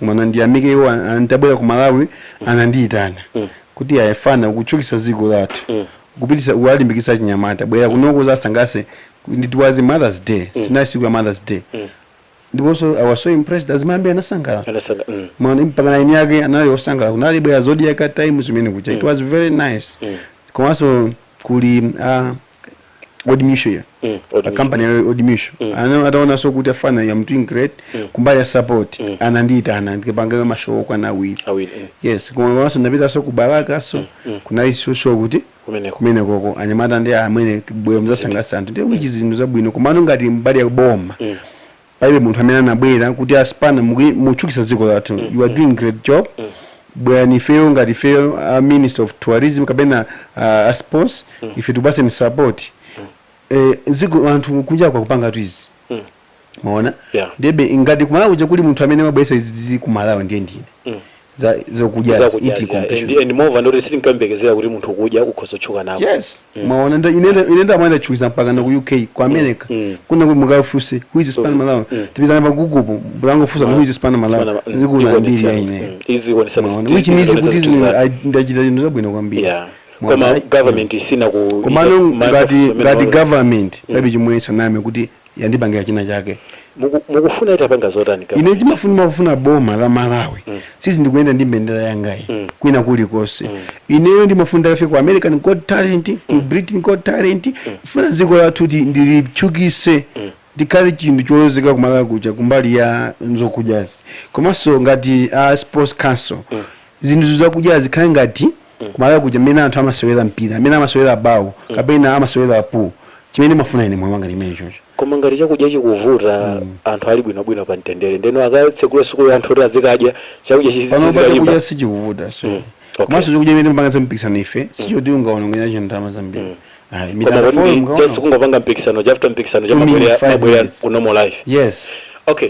mwana ndiyamike iwo antabwera ku Malawi, anandiyitana kuti ayefana kuchukisa dziko lathu, kupitisa kuwalimbikisa chinyamata, bwera kunoko zasangase. It was Mother's Day, sinali siku ya Mother's Day. Ndiponso I was so impressed, azimambi anasangalala. Anasanga. Mwana mpaka na yake anali osangalala, kunali bwera Zodiac Times zimene kucha. It was very nice. Komanso kuli Old Mutual, Old a company ya Old Mutual. Ataonanso kuti afana, I'm doing great kumbali ya support, anandiyitana ndikapanga ma show kwana awiri. Awiri. Yes, komanso ndapitanso ku Balaka, so kunali show kuti Kumeneko. Kumene koko anyamata ndi amene bwera muzasangasa anthu, ndiye which zinthu zabwino. Komano ngati mbali ya boma, palibe munthu amene anabwera kuti asipana muchukisa dziko lathu, you are doing great job, bwerani ifeyo ngati ifeyo a Minister of Tourism kapena a sports, ife tikupaseni support. Dziko anthu kunja kwakupanga tu izi. Maona? Yeah. Ndebe ngati kumalawi kuja kuli munthu amene wabwesa izi kumalawi, ndiye ndine. Za zokudya. Zakudya. Iti competition. And moreover ndoti sitinkambekezera kuti munthu kudya ukhoza kutchuka nako. Yes, maona, ine ndamwenda chukisa mpaka na ku UK, ku America. Kuna kuti mukafuse "Who is Spanner Malawi?" Tipitana pa Google po, mulangofusa "Who is Spanner Malawi?" Zikuza mbiri ya ine. Izikuonesa. Maona, which means kuti zino ndachita zinthu zabwino kwambiri. Maona, Koma government isina ku Komano ngati government palibe chimwe saname kuti yandipangira china chake. Mukufuna itapanga zotani Ine government? chimafuna, mafuna boma la Malawi, sisi ndikuyenda ndi mbendera yangayi kwina kulikonse. Ineyo ndimafuna ndikafike ku American Got Talent, ku Britain Got Talent. Funa dziko lathu kuti ndilichukise, ndikhale chinthu cholozeka kumalawi kuja kumbali ya zokudyazi. Komanso ngati a Sports Council, zinthu zakudya zikhale ngati kumalawi kuja mmene anthu amasewera mpira, amene amasewera bawo kapena amasewera pool. Chimene mafuna ine moyo wanga limene chocho. Koma ngati chakudya chikuvuta, anthu ali bwinobwino pa mtendere, ndeno akatsekula sukulu anthu kuti azikadya chakudya Pano pa chizikalimba. chakudya sichikuvuta, so komanso chakudya imene timapanga mpikisano ife sichoti ungaonongera ndalama zambiri. Ayi, Koma mitanda kuti four ungaona. just kungopanga mpikisano, after mpikisano 2 minutes, chamabwera 5 mabwera minutes. ku normal life. Yes. Okay,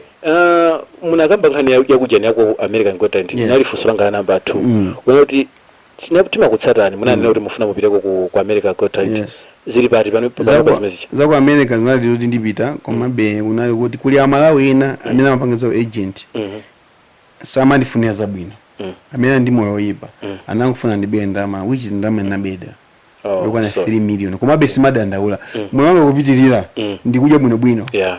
munakamba nkhani yakujani yaku American Got Talent. Yes. Nali funso langa la namba 2. Kuna kuti timakutsatani, munanena kuti mufuna mupiteko ku America Got Talent. Yes. Zili pati pano pano pa zimene zicha? Zaku America zinali kuti ndipita, komabe kunali kuti kuli Amalawi ena amene amapanga za agent, samandifunira zabwino, amene ndi moyo oyipa, anangofuna ndibere ndalama, which is ndalama ndinabeda Oh, yokwana so 3 million. Komabe simadandaula, moyo wanga kupitirira, ndikudya bwinobwino. Yeah,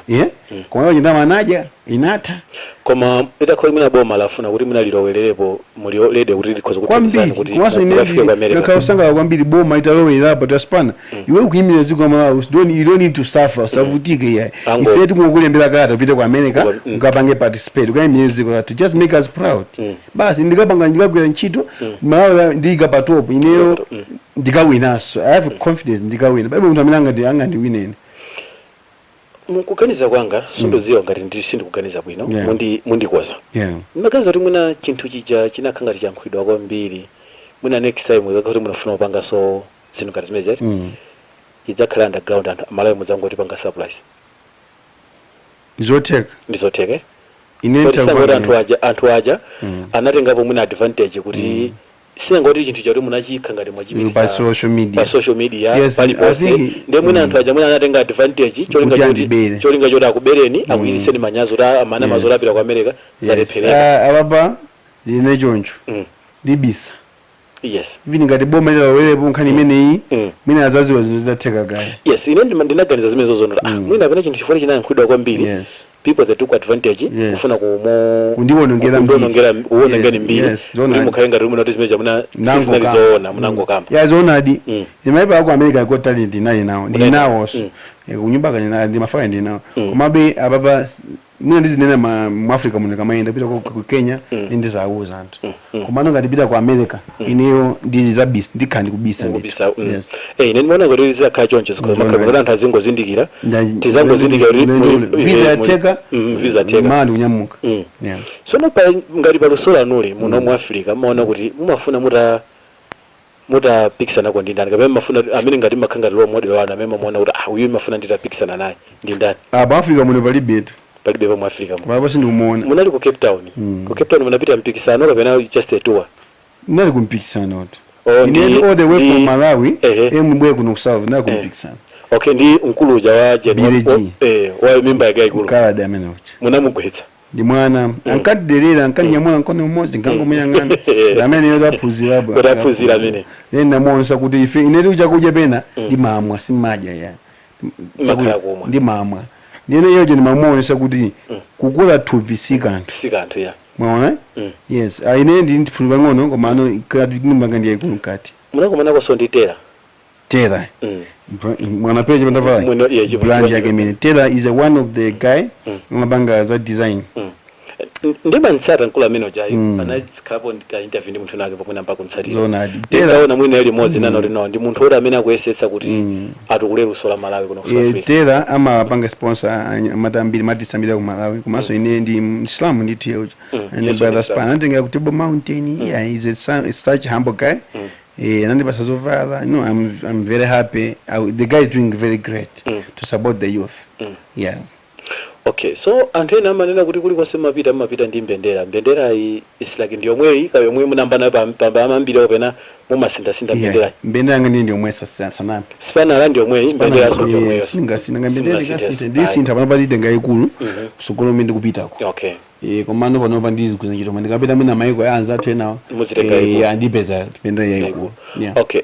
koma ndalama anadya inatha. Koma itakhala mwina boma lafuna kuti mwina lilowererepo, muli ready kuti likhoza kuthandizani Kwambiri. kuti Komanso ine mukafike ku America? ngakhala usangala kwambiri boma italowerapo, taspana iwe ukuyimira dziko la Malawi, you don't need to suffer, usavutike iyayi. Ife tikungokulembera kalata upite ku America, ukapange participate, ukayimire dziko lathu, just make us proud. Basi, ndikapanga, ndikagwira ntchito, Malawi ndiyika pa top ineyo. Ndikawinanso, I have confidence ndikawina. Palibe munthu amene angandiwinene. Mukuganiza kwanga, sindodziwa ngati ndi sindikuganiza bwino, mundikoza, ndimaganiza kuti mwina chinthu chija chinakhala ngati chankhulidwa kwambiri, mwina next time ikakhala kuti munafuna kupanga so zinthu ngati zimene zati idzakhala underground, anthu Amalawi mudzangoti panga surprise. Zotheka. Ndizotheka, eh? Ine Kuti sangoti anthu aja anatengapo mwina advantage kuti sinangoti chinthu chati munachikha ngati mwachipititsa pa social media. Pa social media, Yes, paliponse. I think- Ndiye mwina anthu aja mwina anatenga advantage cholinga Kuti choti andibere. cholinga choti akubereni, akuchititseni manyazi kuti amana mazolapira ku America zalephereka. Ah, apapa ine choncho ndibisa. Even ngati boma lilowerepo nkhani imeneyi, mwina azaziwa zinthu zidatheka kale. Yes, ine ndinaganiza zimene zozono, mwina apena chinthu chifuna chinayankhulidwa kwambiri, people that took advantage kufuna kumu Kundiwonongera mbiri. Kuwonongeni mbiri, Yes, kuti zoonadi. mukhale ngati mwina kuti zimene chamuna Nango sizinali kamba. zoona, munangokamba. Ya, zoonadi. Imaipa ako America Got Talent ndinali nawo, ndili Unali nawonso. Kunyumba kani ndi mafaya ndili nawo. Komabe apapa mwina ndizinena mu Africa muno kamayenda pita ku Kenya, ndizawuza anthu. Komano ngati pita ku America, ineyo ndizabisa, ndikhala ndikubisa ndithu. Mukubisa. Yes. Eh, ine ndimaona ngati zizakhala choncho, zikhoza makhala kuti anthu azingozindikira, tizangozindikira kuti visa yatheka. Visa yatheka. Mawa ndikunyamuka. Yeah. Sono pa ngati paluso lanuli muno mu Africa, mumaona kuti mumafuna mutapikisana ndi ndani, kapena mumafuna amene ngati makhala ngati role model wanu, amene mumaona kuti uyu mafuna nditapikisana naye ndi ndani? Apa Africa muno palibetu. Palibe pa mu Africa muno? Palipo, sindikumuona. Munali ku Cape Town. Ku Cape Town munapita mpikisano kapena just a tour? Ndinali kumpikisano tu. Oh, Ine all the way from Malawi, Ehe. emwe bwe kuno ku South, ndinali kumpikisano. Okay, ndi mkulu uja wa Jen Billy G. Wa mimba yake yaikulu. Mkaladi amene uja. Munamugwetsa. Ndi mwana, ankatiderera, ankatinyamula mkono umodzi, nkangomuyang'ana amene iyo taphunzirapo. Kuti aphunzira amene. Ine ndamuonesa kuti ife inetu chakudya pena ndimamwa, simadya ya. Makhala kumwa. Ndimamwa. Ndiyene iyoje ndimamuonesa kuti kukula thupi si kanthu. Si kanthu, ya. Mwaona? Yes, ine ndi ndiphunzira pang'ono, koma ano kati ndimbanga ndi yaikulu mkati. Munakumanakonso ndi Tera. Tera. Mwana peje pandavala. Mwino- yeah, Brand yake imene Tera is a one of the guy amapanga za design. Ndimantsata mkulu amene ujayi. Panakhalapo ka interview ndi munthu nake pomwe namba kuntsatira. Zonadi. Tera Ndikaona mwina limodzi nano lino ndi munthu woti amene akuyesetsa kuti atukule luso la Malawi kuno ku South Africa. Tera amapanga sponsor matambiri matisambira ku Malawi, komanso ine ndi Msilamu ndithu yeuja. And Yes, brother Islam. Span antenga ku Table Mountain. Yeah, he's such humble guy. Anandipasa zovala. No, I'm very happy. The guy is doing very great to support the youth. Yeah. Okay, so anthu ena amanena kuti kulikonse mumapita, mumapita ndi mbendera. Mbendera iyi is like ndi yomweyi ka yomwe munamba nayo pambiri, kapena mumasinthasintha mbendera? Yeah. Mbendera yanga ndiye yomwe sanapi. Sipanala ndi yomweyi, mbenderaso ndi yomweyo? Singasinanga mbendera. Simungasinthenso. Ndikasintha, ndisintha panopa, nditenga ikulu kusogolo mmene ndikupitako. Komano panopa ndizigwiza ntchito, koma ndikapita mwina maiko ya anzathu enawo, Muzitenga ikulu. andipeza mbendera yayikulu, yeah. Okay,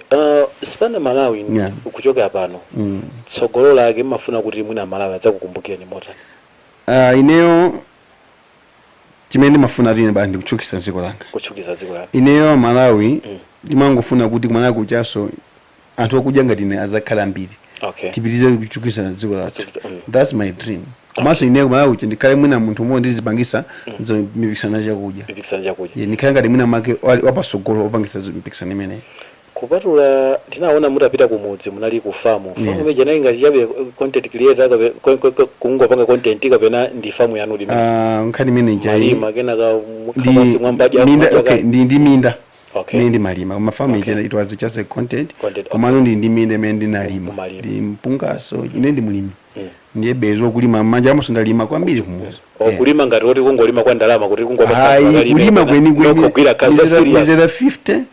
Sipana Malawi, kuchokera pano, tsogolo lake mumafuna kuti mwina Malawi adzakukumbukireni motani? Ineyo chimene ndimafuna tine basi ndikutchukitsa dziko langa. Kutchukiza dziko lake. Ineyo Malawi ndimangofuna kuti kumalawi kuchaso anthu okudya ngati ine azakhala ambiri. Tipitize kuchukisa dziko lathu. That's my dream. Komanso ineyo kumalawi kucha ndikhale mwina munthu umodzi ndizipangisa zo mipikisano ya chakudya. Mipikisano chakudya. Yeah, ndikhale ngati mwina make wapasogolo opangisa mipikisano imeneyi. Kupatula ndinaona mutapita kumudzi, munali ku famu, famu Yes. imene inali ngati chabe content creator kungopanga content, kapena ndi famu yanu limene? Nkhani imene ija malima kenaka ndi mukhala mwambadya? Minda, okay, ndi minda Okay. imene ndimalima, koma famu ija it was just a content. Content, okay. Komano ndi minda imene ndinalima. Mumalima. Ndi mpungaso, ine ndi mulimi. Ndiye bezo kulima manja amoso, ndalima kwambiri kumuzi. O, kulima ngati kuti kungolima kwa ndalama, kuti kungopatsa Ayi, anthu akalime, kulima kapena kweni kweni. nokugwira kazi za serious? Mizera 50.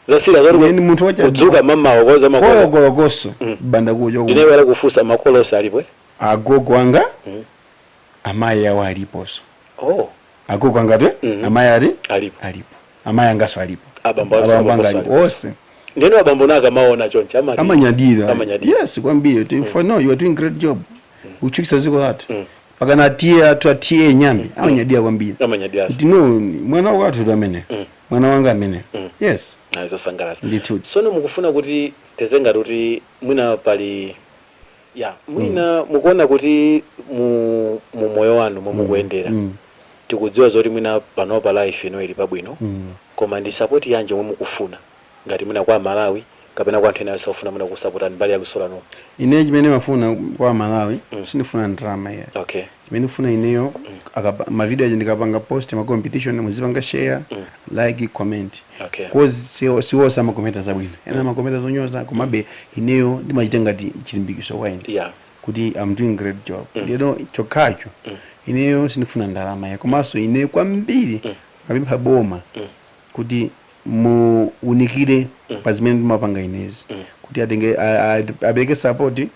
Za serious Ine kuti ndi munthu wacha kudzuka mamawa koza makolo? Kolokoso banda kucho. Ndinewera kufunsa, makolo onse alipo, eh? Agogo anga, amayi awo aliponso. Oh. Agogo anga twe amayi ali Alipo. Alipo, amayi angaso alipo. Abambo abambo anga abambo alipo alipo. onse. Ndeno abambo naka amaona chonchi amati? Amanyadira. Amanyadira. Yes, kwambiri. For no, you are doing great job uchukisa dziko lathu. Pakana atiye athu, atiye nyambi, amanyadira kwambiri. Amanyadiraso. Kuti no, mwana wathu tu amene, mwana wanga amene. Yes. Nazosangalatsa. Ndithu. Sono mukufuna kuti tezengati kuti mwina pali ya mwina mukuona kuti mu moyo wanu momwe mukuyendera, tikudziwa zoti mwina panopa life ino ili pabwino, koma ndi support yanji omwe mukufuna ngati mwina kwa Malawi kapena kwa anthu ena osafuna mwina kusapotani mbali ya luso lanu? Ine chimene mafuna kwa Malawi, sindifuna ndalama iya. Chimene ndifuna ineyo, mavideo aja ndikapanga post ma competition, muzipanga share, like, comment. Cause siwonse amakomenta zabwino, ena amakomenta zonyoza, komabe ineyo ndimachita ngati chilimbikiso kwa ine kuti I'm doing great job. Ndiyeno chokhacho, ineyo sindifuna ndalama ya. Komanso ineyo kwambiri mapempha boma kuti muunikire pa zimene ndimapanga inezi, kuti atenge apereke support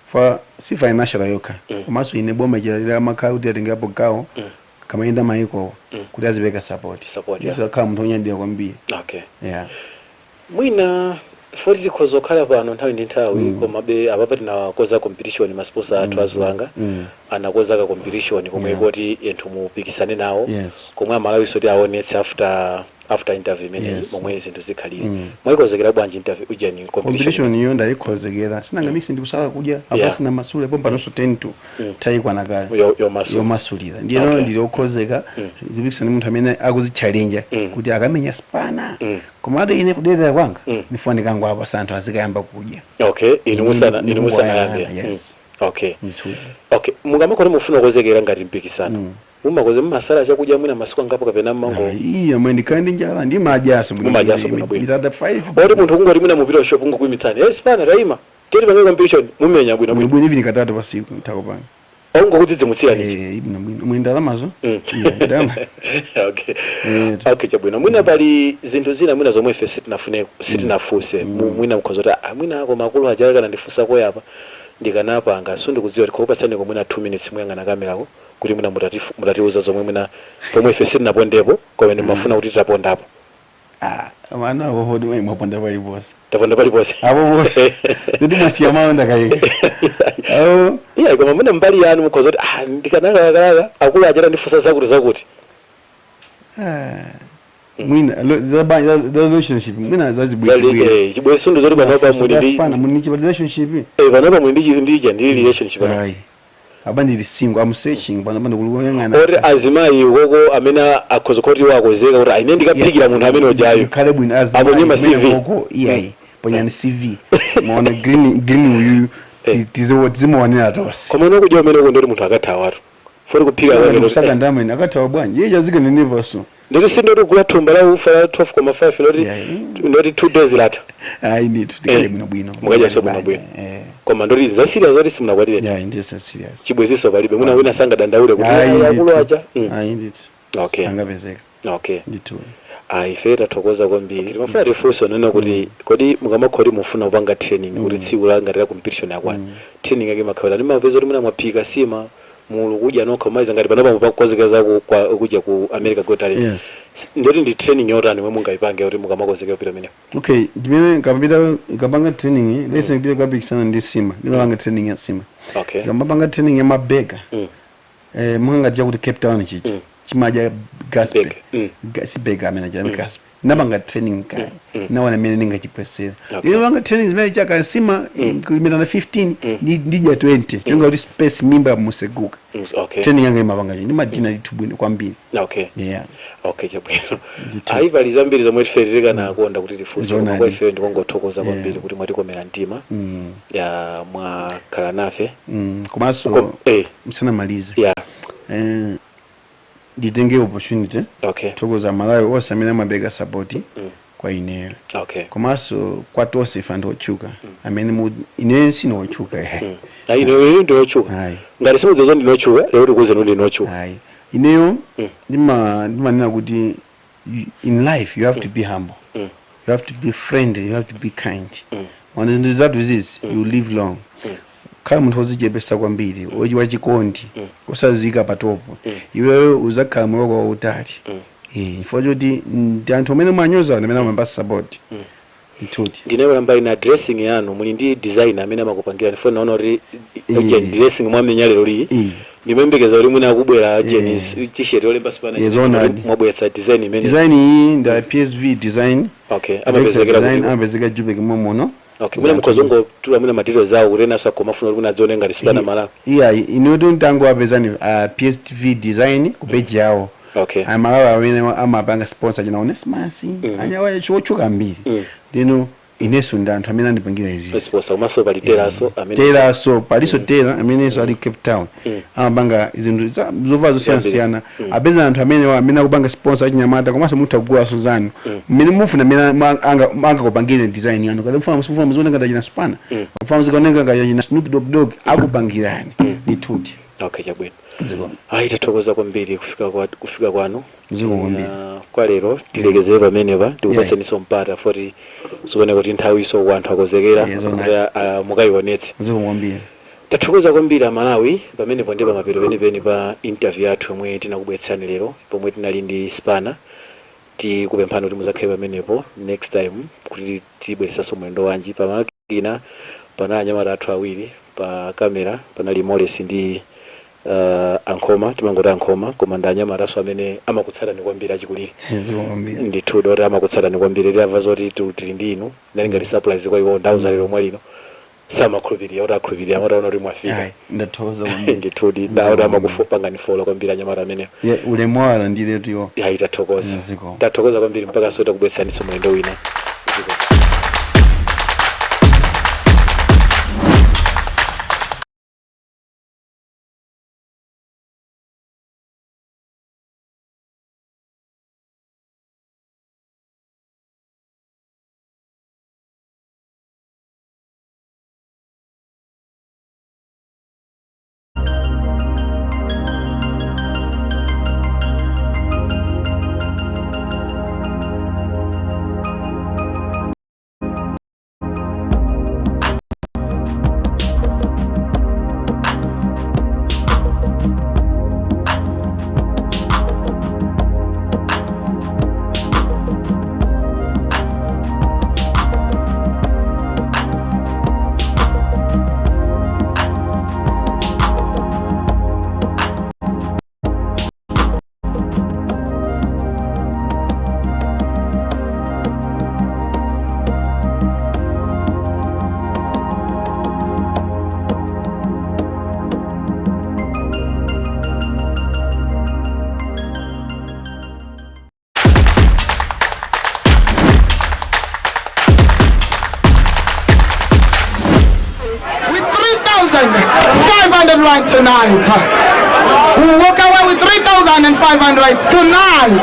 fa si financial yokha, komanso ine boma amakhala kuti atengepo gawo kamayenda mayikowo kuti azipereka support. Support, yeah. Ndizakhala munthu wonyadira kwambiri. Yeah. Mwina foti tikhoza kukhala pano nthawi ndi nthawi, komabe apapa tinakoza competition, ma sponsor athu azulanga anakoza ka competition komwe koti anthu mupikisane nawo, komwe Amalawiso ti aonetse after interview imeneyi momwe zinthu zikhalire. Mwayikonzekera bwanji interview ujeni, competition? Competition iyo ndayikhozekera, sinanga mix ndikusala kudya apa. Sina masule pompa nonso 10 to tayikwana kale. Yomasula. Yomasulira, ndiyeno ndili okhozeka kupikisana ndi munthu amene akuzitchalenja kuti akamenya spana. Komatu ine kuderera kwanga ndifuna ndikango apa anthu azikayamba kudya. Okay, inu musana inu musanayambe. Yes. Okay. Ndithu. Okay, mukamakoti mufuna kukonzekera ngati mpikisano, mumakoze mumasala chakudya mwina masiku angapo kapena mmango? Iya, mwe ndikhala ndi njala, ndimadyaso. Mumadyaso bwinobwino. Mitada 5. Oti munthu kungoti mwina mupita shop, ungokuyimitsani, "Hey, spana, tayima, tiyeni pange competition," mumenya bwino bwino? Bwino, even katatu pasiku ntakupanga. Ungokudzidzimutsira nichi? Eh, bwino bwino, mwe ndalamazo. Iya, ndalama. Okay. Okay, chabwino. Mwina pali zinthu zina mwina zomwe ife sitinafune, sitinafunse, mwina mukhoza kuti, ah, mwina ako makulu aja kana ndifunsa koyapa. Ndikanapanga sindikudziwa, tikupatsani komwena 2 minutes muyang'ana kamerako kuti mwina mutatiuza zomwe mwina pomwe ife sitinapondepo, koma mafuna kuti titapondapo. Ah, ana apo poti mwaponda paliponse. Taponda paliponse. Apo ponse kuti mwasiya mawu ndakayika apo. Iya, koma mwina mbali yanu mukhoza kuti ah, ndikanalakalaka akulu achita ndifunsa zakuti zakuti. Ah, mwina za relationship mwina zazibwezi. Chibwezi sundu zoti panopa muli ndi Pana muli ndi relationship? Panopa muli ndi relationship pano? Ayi, aba ndili single, I'm searching pano pano kuluyang'ana. Oti azimayi ukoko amene akhoza kuti iwo akozeka kuti ine ndikaphikira munthu amene ujayo. Khale bwino. Aponye ma CV. Koko iyayi, ponyani CV, maona green green uyu tizimuonera tonse. Koma ino kudya umene ndoti munthu akathawatu foti kuphika kwake. Kusaka ndamene akathawa bwanji, iye chazike nenevaso. Ndoti sindoti kugula thumba la ufa la 12,5 loti ndoti 2 days latha. Ayi ndithu, tikale bwino bwino. Mukadya bwino bwino. Eh. Koma ndoti za serious zoti simunakwatire? Yeah, ndiye serious. Chibweziso palibe, mwina wina sangadandaule kuti Ayi. "Ayi, akulu Ndithu. aja." Ayi ndithu. Sangapezeka. Ndithu. Ah, ife tathokoza kwambiri. Timafuna tifunse nena kuti kodi mukamakhala kuti mufuna kupanga training kuti tsiku la ngati la competition yakwana, training yake makhala ndimapeza kuti mwina mwaphika sima mulu kudya nokha kumaliza, ngati panopa mupakukonzekera za kudya ku America Got Talent, ndoti ndi training yotani mwe mungayipange kuti mukamakonzekera kupita meneko? Okay, ndimene nkapita nkapanga training lese, nkapita kapikisana ndi sima, ndimapanga training ya sima. Nkamapanga training ya mabega, mungati kuti Cape Town chichi chimadya gaspe. Burger. Si burger amene acha gaspe, ndapanga training kale, naona mene ndingachipresera. Ndinapanga training zimene chaka nsima kulimitana 15, ndidya 20 chonga kuti space mimba museguka. Training yanga imapanga chini ndimadina ndithu bwino kwambiri. Yeah. Okay, chabwino. Ndithu. Ayi, pali zambiri zomwe tife tikanakonda kuti tifunse, koma Zoonadi. kwa ife ndikongothokoza kwambiri kuti mwatikomera mtima, ya mwakhala nafe. Komanso msanamalize, nditenge opportunity thokoza Malawi onse amene amabeka support kwa ineyo, komanso kwa tonse ife anthu otchuka amene ine sine otchuka. Ayi, ine ndinotchuka. Ayi. Ngati simudziwa ndinotchuka, lero tikuwuzeni kuti ndinotchuka. Ayi, ineyo ndimanena kuti in life you have to be humble, you have to be friendly, you have to be kind. Mwana zinthu zitatu izizi, you live long. Khala munthu wodzichepesa kwambiri, wachikondi, usaziyika pa top, iweyo uzakhala moyo wako wautali. Chifukwa choti ndi anthu amene mwanyoza amene amapasa support ndithuti. Ndinayiwala mbali na dressing yanu, muli ndi design amene amakupangira? Ndifuna naona kuti dressing mwamenya lero lii, ndimembekeza kuti mwina akubwera jeni t-shirt yolemba Spanner. Zoonadi. Mwabweretsa design imene Design iyi nda PSV Design. Okay, amapezekera Design kuti? Amapezeka Jubek momono. Okay, mwina mukhozongotula mwina materials zawo kuti enaso akomafuna kuti mwina adzione ngati Spanner Malawi. Iya, ineyo ntango apezani PSV Design ku page yawo. Amalawi amene amapanga sponsor china Onesimus, anyawa chotchuka mbiri. Ndino inenso ndi anthu amene andipangira izi. Sponsor, komanso pali teraso amene Teraso, paliso tera amenenso ali Cape Town, amapanga zinthu zovala zosiyanasiyana. Apeza anthu amene amene akupanga sponsor achinyamata, komanso mutha kugulaso zanu mmene mufuna, amene angakupangire design yanu. Kati mufuna muzione ngati achina Spanner, mufuna muzikaoneka ngati achina Snoop Dogg Dogg, akupangirani ndithuti. Okay, chabwino. Ziko. Ayi, tathokoza kwambiri kufika kwanu. Ziko kwambiri. Kwa lero tilekezere pamenepa, tikupaseniso mpata foti zikuoneka kuti nthawi iso anthu akozekera Yeah, kuti mukayionetse. Ziko kwambiri. Tathokoza kwambiri Amalawi. Pamenepo ndi pamapeto penipeni pa interview yathu yomwe tinakubweretsani lero, pomwe tinali ndi Spanner. Tikupemphani kuti muzakhale pamenepo next time kuti tibweretsanso mwendo wanji. Pamakina panali anyamata athu awiri, pa kamera panali Morris ndi Ankhoma. Timangoti Ankhoma, koma ndi anyamataso amene amakutsatani kwambiri achikulire. Ziko kwambiri. Ndithu doti amakutsatani kwambiri. Timva zoti tili ndi inu, nali ngati surprise kwa iwo. Ndauza lero mwa lino samakhulupirira, kuti akhulupirira amataona kuti mwafika. Ayi, ndathokoza kwambiri. Ndithudi, ndaona amakupangani follow kwambiri anyamata amenewo. Yeah, ulemu wawo ndiletu iwo. Ayi, tathokoza. Ziko. Tathokoza kwambiri, mpaka so takubweretsaniso mlendo wina. Ziko. Rand tonight. Will walk away with 3,500 tonight.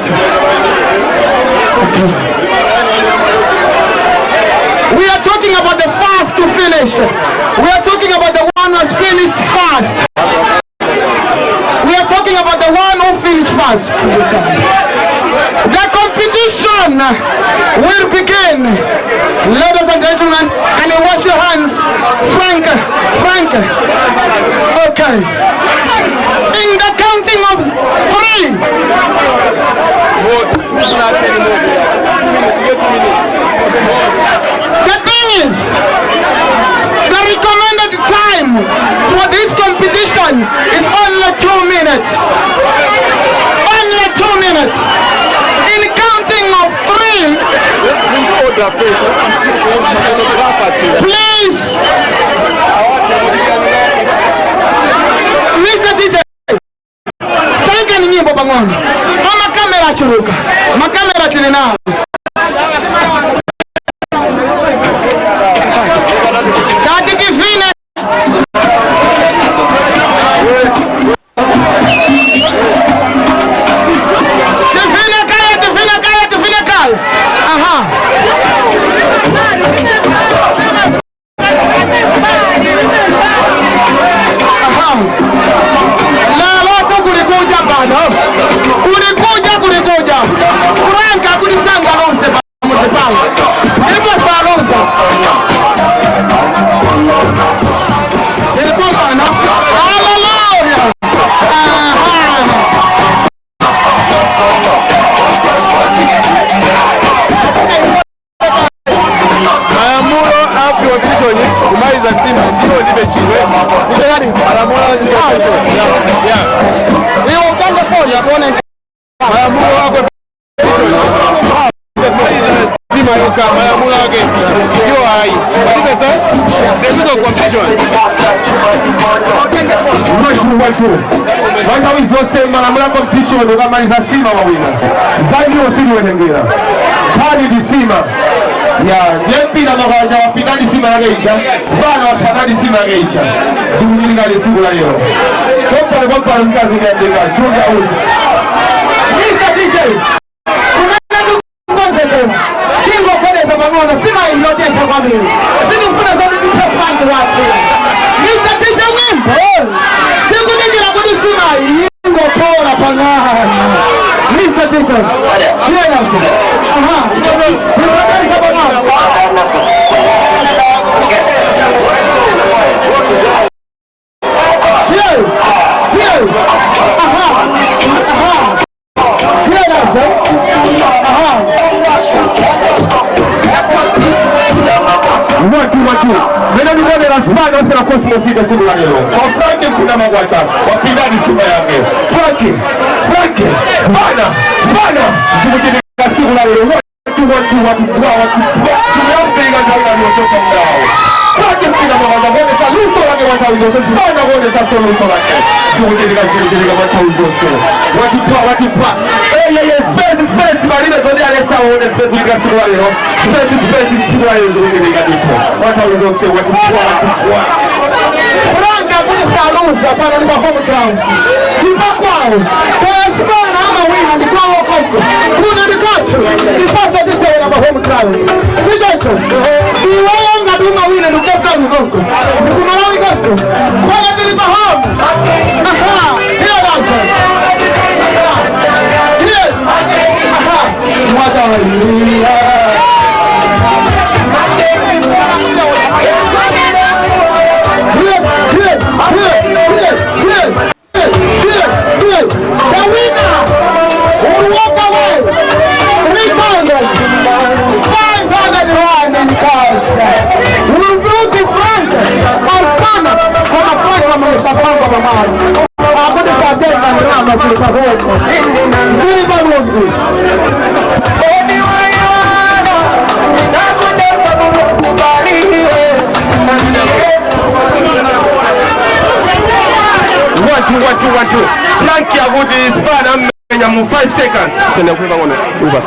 Okay. We are talking about the fast to finish. We are talking about the one who has finished fast. We are talking about the one who finished fast. The competition will begin. Ladies and gentlemen, can you wash your hands? Frank, Frank. Okay. In the counting of three. The thing is, the recommended time for this competition is only 2 minutes. Only 2 minutes. In counting of three, please. Mr. DJ, tengeni nyimbo pang'ono. Amakamera achuluka, makamera tili nawo. Tati tivine. Tivine kaya, tivine kaya, tivine kaya. Aha. Aha. Lelo kulikuja pano, kulikuja, kulikuja Frank akulisanga lonse pamuzi pawo ndipo saluza ilikumbana. Haleluya. Aha. Malamulo a competition, kumaliza nsima ndiwo ndibe chingwe. Malamulo a competition, yeah. Iwe utange foni akuone. Malamulo a competition, kumaliza nsima yoka, malamulo ake ndiwo ayi. Sasa the rules of competition. Watu wanthawi zonse malamulo a competition, ukamaliza nsima wawina, zandiwo siliwerengera, nkhani ndi nsima ya ndiye mpira. Makacha wapindani nsima yake ija, sipana wapanani nsima yake ija, zikuchitika tsiku la lero kompano kompano zikazikuyandika chunga uzi. Mr. DJ, kumene tikukonzekera tingogoneza pang'ono, sima iliyotentha kwambiri, sitikufuna zoti tiphe Frank wathu. Mr. DJ, nyimbo, tikudikira kuti sima ingopola pang'ono. Mr. DJ, tiyena. Aha, simakanisa pang'ono. Tiye, tiye. Aha, aha. Tiyena. Aha. Watu watu mene nikonera sipana osera Cosmos ite siku la lero kwa Frank kuna magwacha wapindani sima yake. Frank, Frank, spana, spana, zikuchitika siku la lero. Watu watu watu kwa watu tumeyampiga kaula niotoka mdao. Frank mpinga magwacha kuonesa luso lake watawi zonse, spana kuonesa so luso lake, zikuchitika, zikuchitika watawi zonse. Watu kwa watu kwa eh eh eh space, space malibe zodi alesa uone space lika siku la lero, space, space siku la lero, zikuchitika dito watawi zonse. Watu kwa watu kwa Frank akuti saluza pano ndi pa home ground, ndipo kwawo toyasipana amawina ndi kwawo koko, kuno ndi kwathu, ifaso tisewera pa home ground, sichocho? Iweyo ngati umawina ndi Cape Town koko, ndikumalawi koko, kona tili pa home. Aha, hiyo dansa. Hiyo. Aha, mwatawailia. Here, here, here, here, here, here, here. The winner will walk away 3,500 rand in cash. Will go to Frank Alfana kama Frank amesapanga mamani. Akuti satenga ndalama zili paboko. Zili pamuzi. One two one two one two. Frank yakuti spana mmenya mu 5 seconds. Senda kuiva ngono ubas.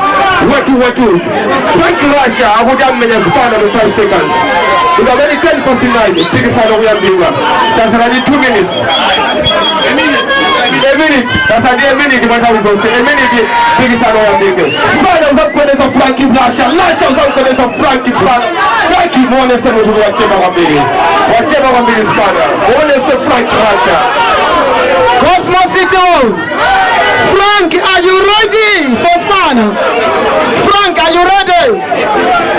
One two one two. Frank Russia akuti ammenya spana mu 5 seconds. Ikamene 9:10 mpikisano kuyambika. Tasala ndi 2 minutes. A minute. Tasala ndi a minute mwa nthawi zonse. A minute mpikisano uyambike. Spanner uzamukondesa Frank Lasha. Lasha uzamukondesa Frank Frank. Frank muonese munthu wachema kwambiri. Wachema kwambiri Spanner. Muonese Frank Lasha. Cosmo City Hall. Frank, are you ready for Spanner? Frank, are you ready?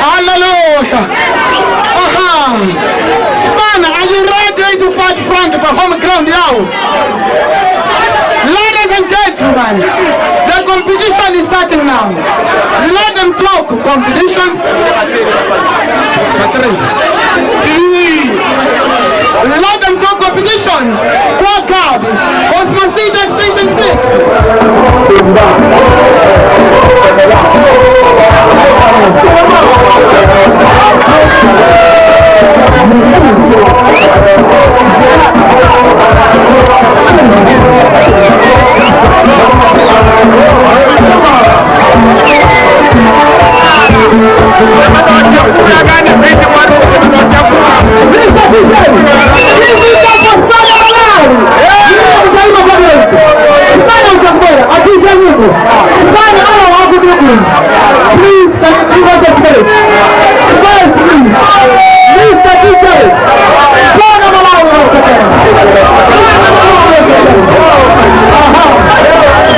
Hallelujah. Aha. Spanner, are you ready to fight Frank for home ground now? Ladies and gentlemen, the competition is starting now. Let them talk. Competition. Three. Let them talk competition. Quad card. Cosmo City Extension 6. Please, can you give us a space? Space, please. Mr. DJ. Bwana Malawi once again.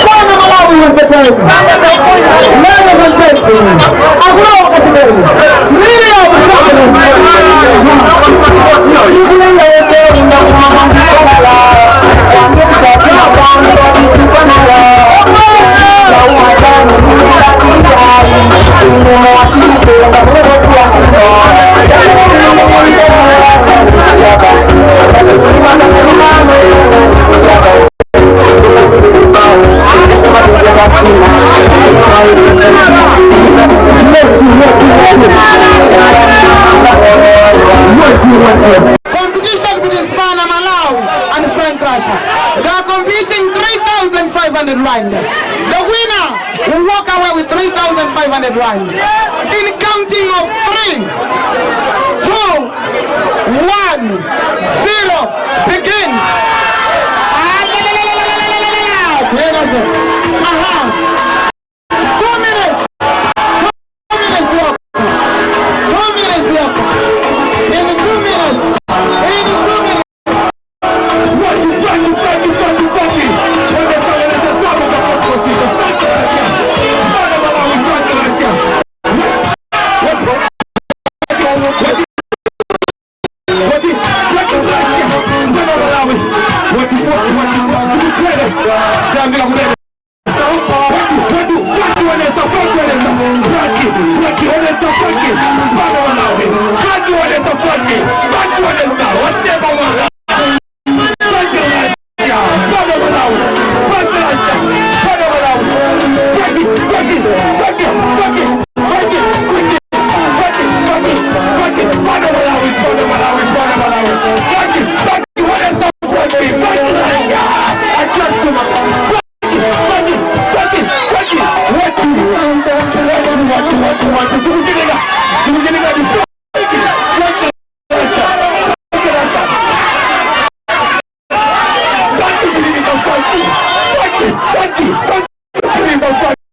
Bwana Malawi once again. Ladies and gentlemen, akulowa kasikeni. Miriam Competition between Spanner Malawi and Frank Rasha. They are competing 3,500 rand. The winner will walk away with 3,500 rand. In counting of 3, 2, 1, 0, begin. Ah, la, la, la, la, la, la, la, la, la. Aha. 2 minutes. 2 minutes left. 2 minutes left. In 2 minutes. In 2 minutes. Frankie, Frankie, Frankie, Frankie. Onesa, onesa, Sabo da Cosmo City. Frank Rasha. Bwana Malawi, Frank Rasha. Wati, Frank Rasha. Bwana Malawi. Wati, wati, wati, wati, Zambia kumene. Watu, watu, Frank onesa, Frank onesa. Frankie, Frankie, onesa, Frankie. Bwana Malawi. Frankie onesa, Frankie. Frankie onesa. Watema mwana. Frank Rasha. Bwana Malawi. Frank Rasha. Bwana Malawi. Frankie, Frankie, Frankie, Frankie, Frankie, Frankie, Frankie, Frankie, Frankie. Bwana Malawi, Bwana Malawi, Bwana Malawi. Frankie, Frankie, onesa, Frankie, Frank Rasha. Asante. Frankie, Frankie, Frankie, Frankie. Watu, watu, watu, watu, watu. Sikujenga, sikujenga ni Frankie, Frank Rasha. Frank Rasha. Frankie Bilibika Frankie, Frankie, Frankie, Frankie Bilibika Frankie,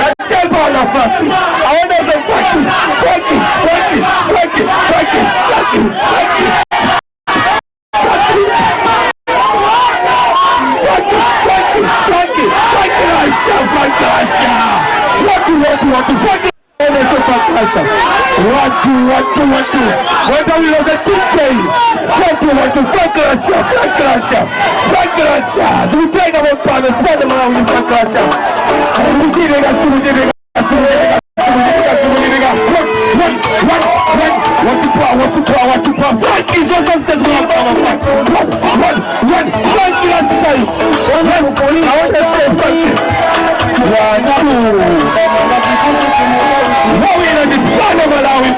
Atemba na Frankie, aoneze Frankie, Frankie, Frankie, Frankie, Frankie, Frankie, Frankie, Frankie, Frankie, Frankie, Frankie Rasha, Frank Rasha, watu, watu, watu, Frankie aoneze Frank Rasha, watu, watu, watu, watu, DJ, watu, watu, Frank Rasha, Frank Rasha, Frank Rasha, zikutenga mopano, Spanner Malawi, Frank Rasha, zikujenga, zikujenga, zikujenga, zikujenga, zikujenga, one, one, one, one, watu pa, watu pa, watu pa, Frank is also one, one, one, Frank Rasha, aoneze Frank, one, two, wawina ndi Spanner Malawi.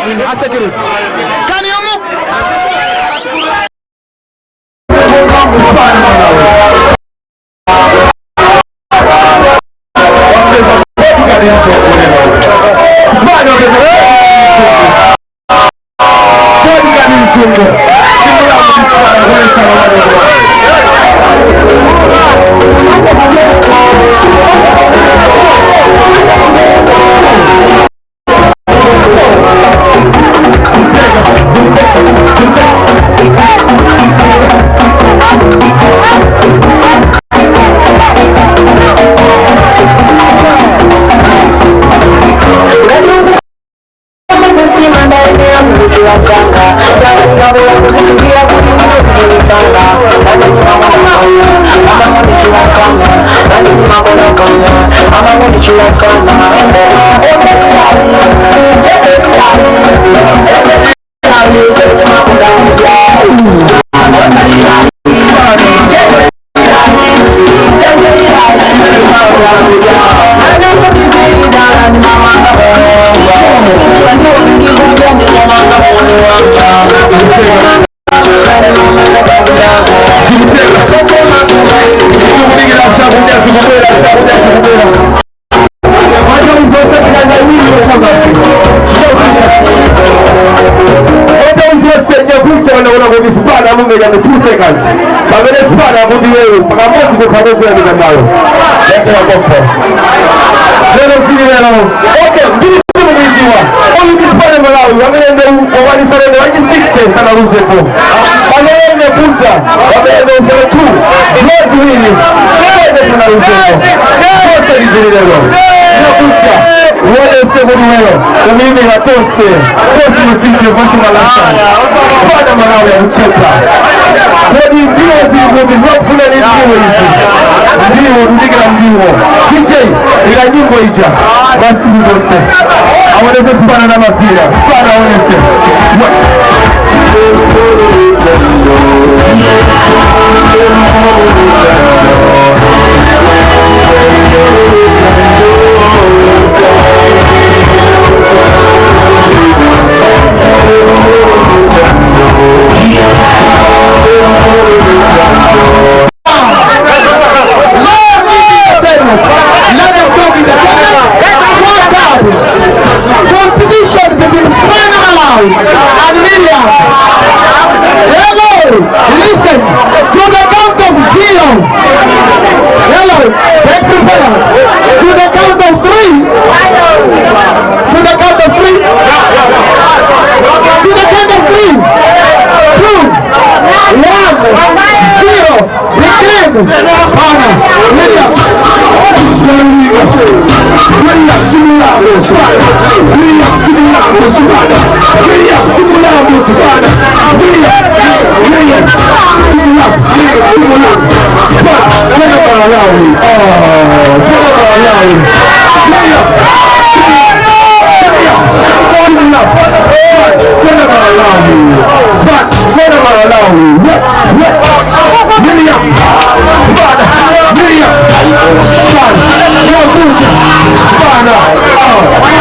A security. Can you move? Mumenya mu 2 seconds pamene Spanner akuti wewe pakamozi kukhakokuyanika nayo yaterakopo lero sili lero. Okay, mbiri simukuiziwa oyu ndi Spanner Malawi pamene nde wakwanisa lero wachi 60 sanaluzepo pamene ndekunja pamene ufere 2 draw ziwiri ene sanaluzepo tonse lizili lero nakunja uonese kuti weyo umuyimira tonse tonse musije vosi malasa. Spanner Malawi akuchepa kodi ndiwo zikuti zokufuna ni ndiwo izi ndiwo ndikira ndiwo DJ ila nyimbo ija basi zonse aonese Spanner na mafia. Spanner aonese. Let them talk in the competition between Spanner Malawi and William. Hello, listen to the count of 0. Hello, get prepared. To the count of 3. To the count of 3. To the count of 3. 2, 1, 0. Begin. Spanner, William.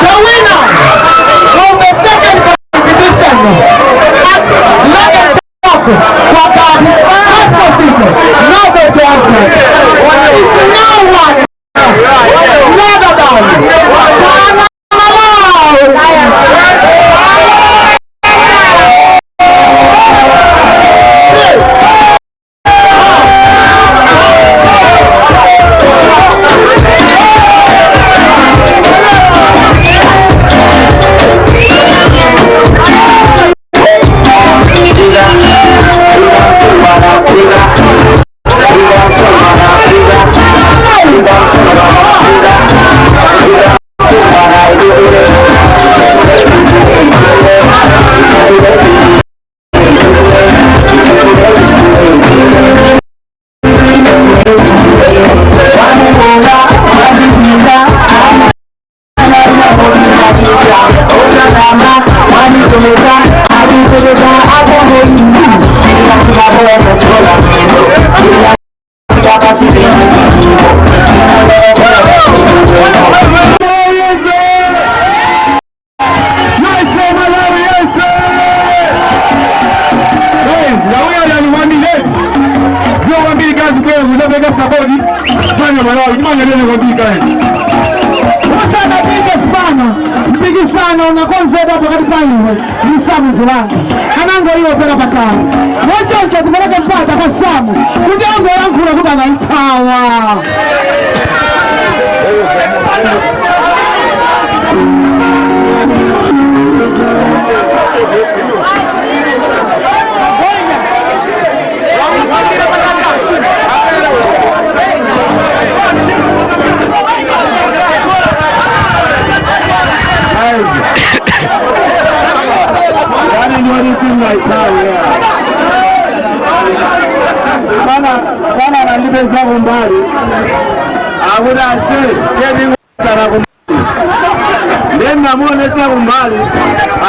The winner of the second competition at London Talk Cosmo City, Northern Johannesburg, is no one other than Spanner Malawi. Support Spanner Malawi, timanyadira kwambiri kaeni. Usanapite Spana, mpikisano unakonzedwa pakati pa iwe ndi Samu Zilanga anango iwo pera patali mochoncho tipereke mpata kwa Samu kuti angoyankhula kuti anayithawa. Yani niwalisingaitawe bana anandipeza kumbali akuti ase ketingosana kumbali then namuonesa kumbali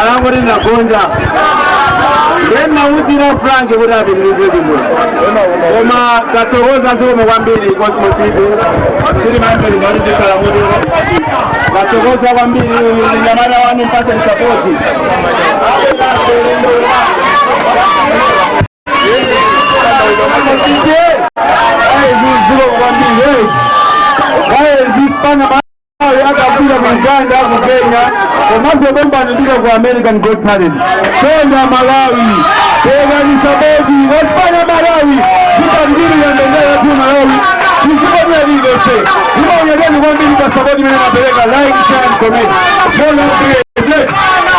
alangoti ndagonja, then naudzira Frank kuti apitirize kumwe, koma tathokoza zikomo kwambiri Cosmos TV tili mambiri ngati zikhala motero. Tathokoza kwambiri nyamata wanu mpaseni support. Ziko kwambiri Spana akapita ku Uganda, ku Kenya, komanso bombani ku American Got Talent. Sonda Malawi pekani support wasipana Malawi zipatidiri yandendera yathu Malawi tizipatira lilose imaonyekeni kwambiri pa support imene mapereka. Like, share and comment. Sonda.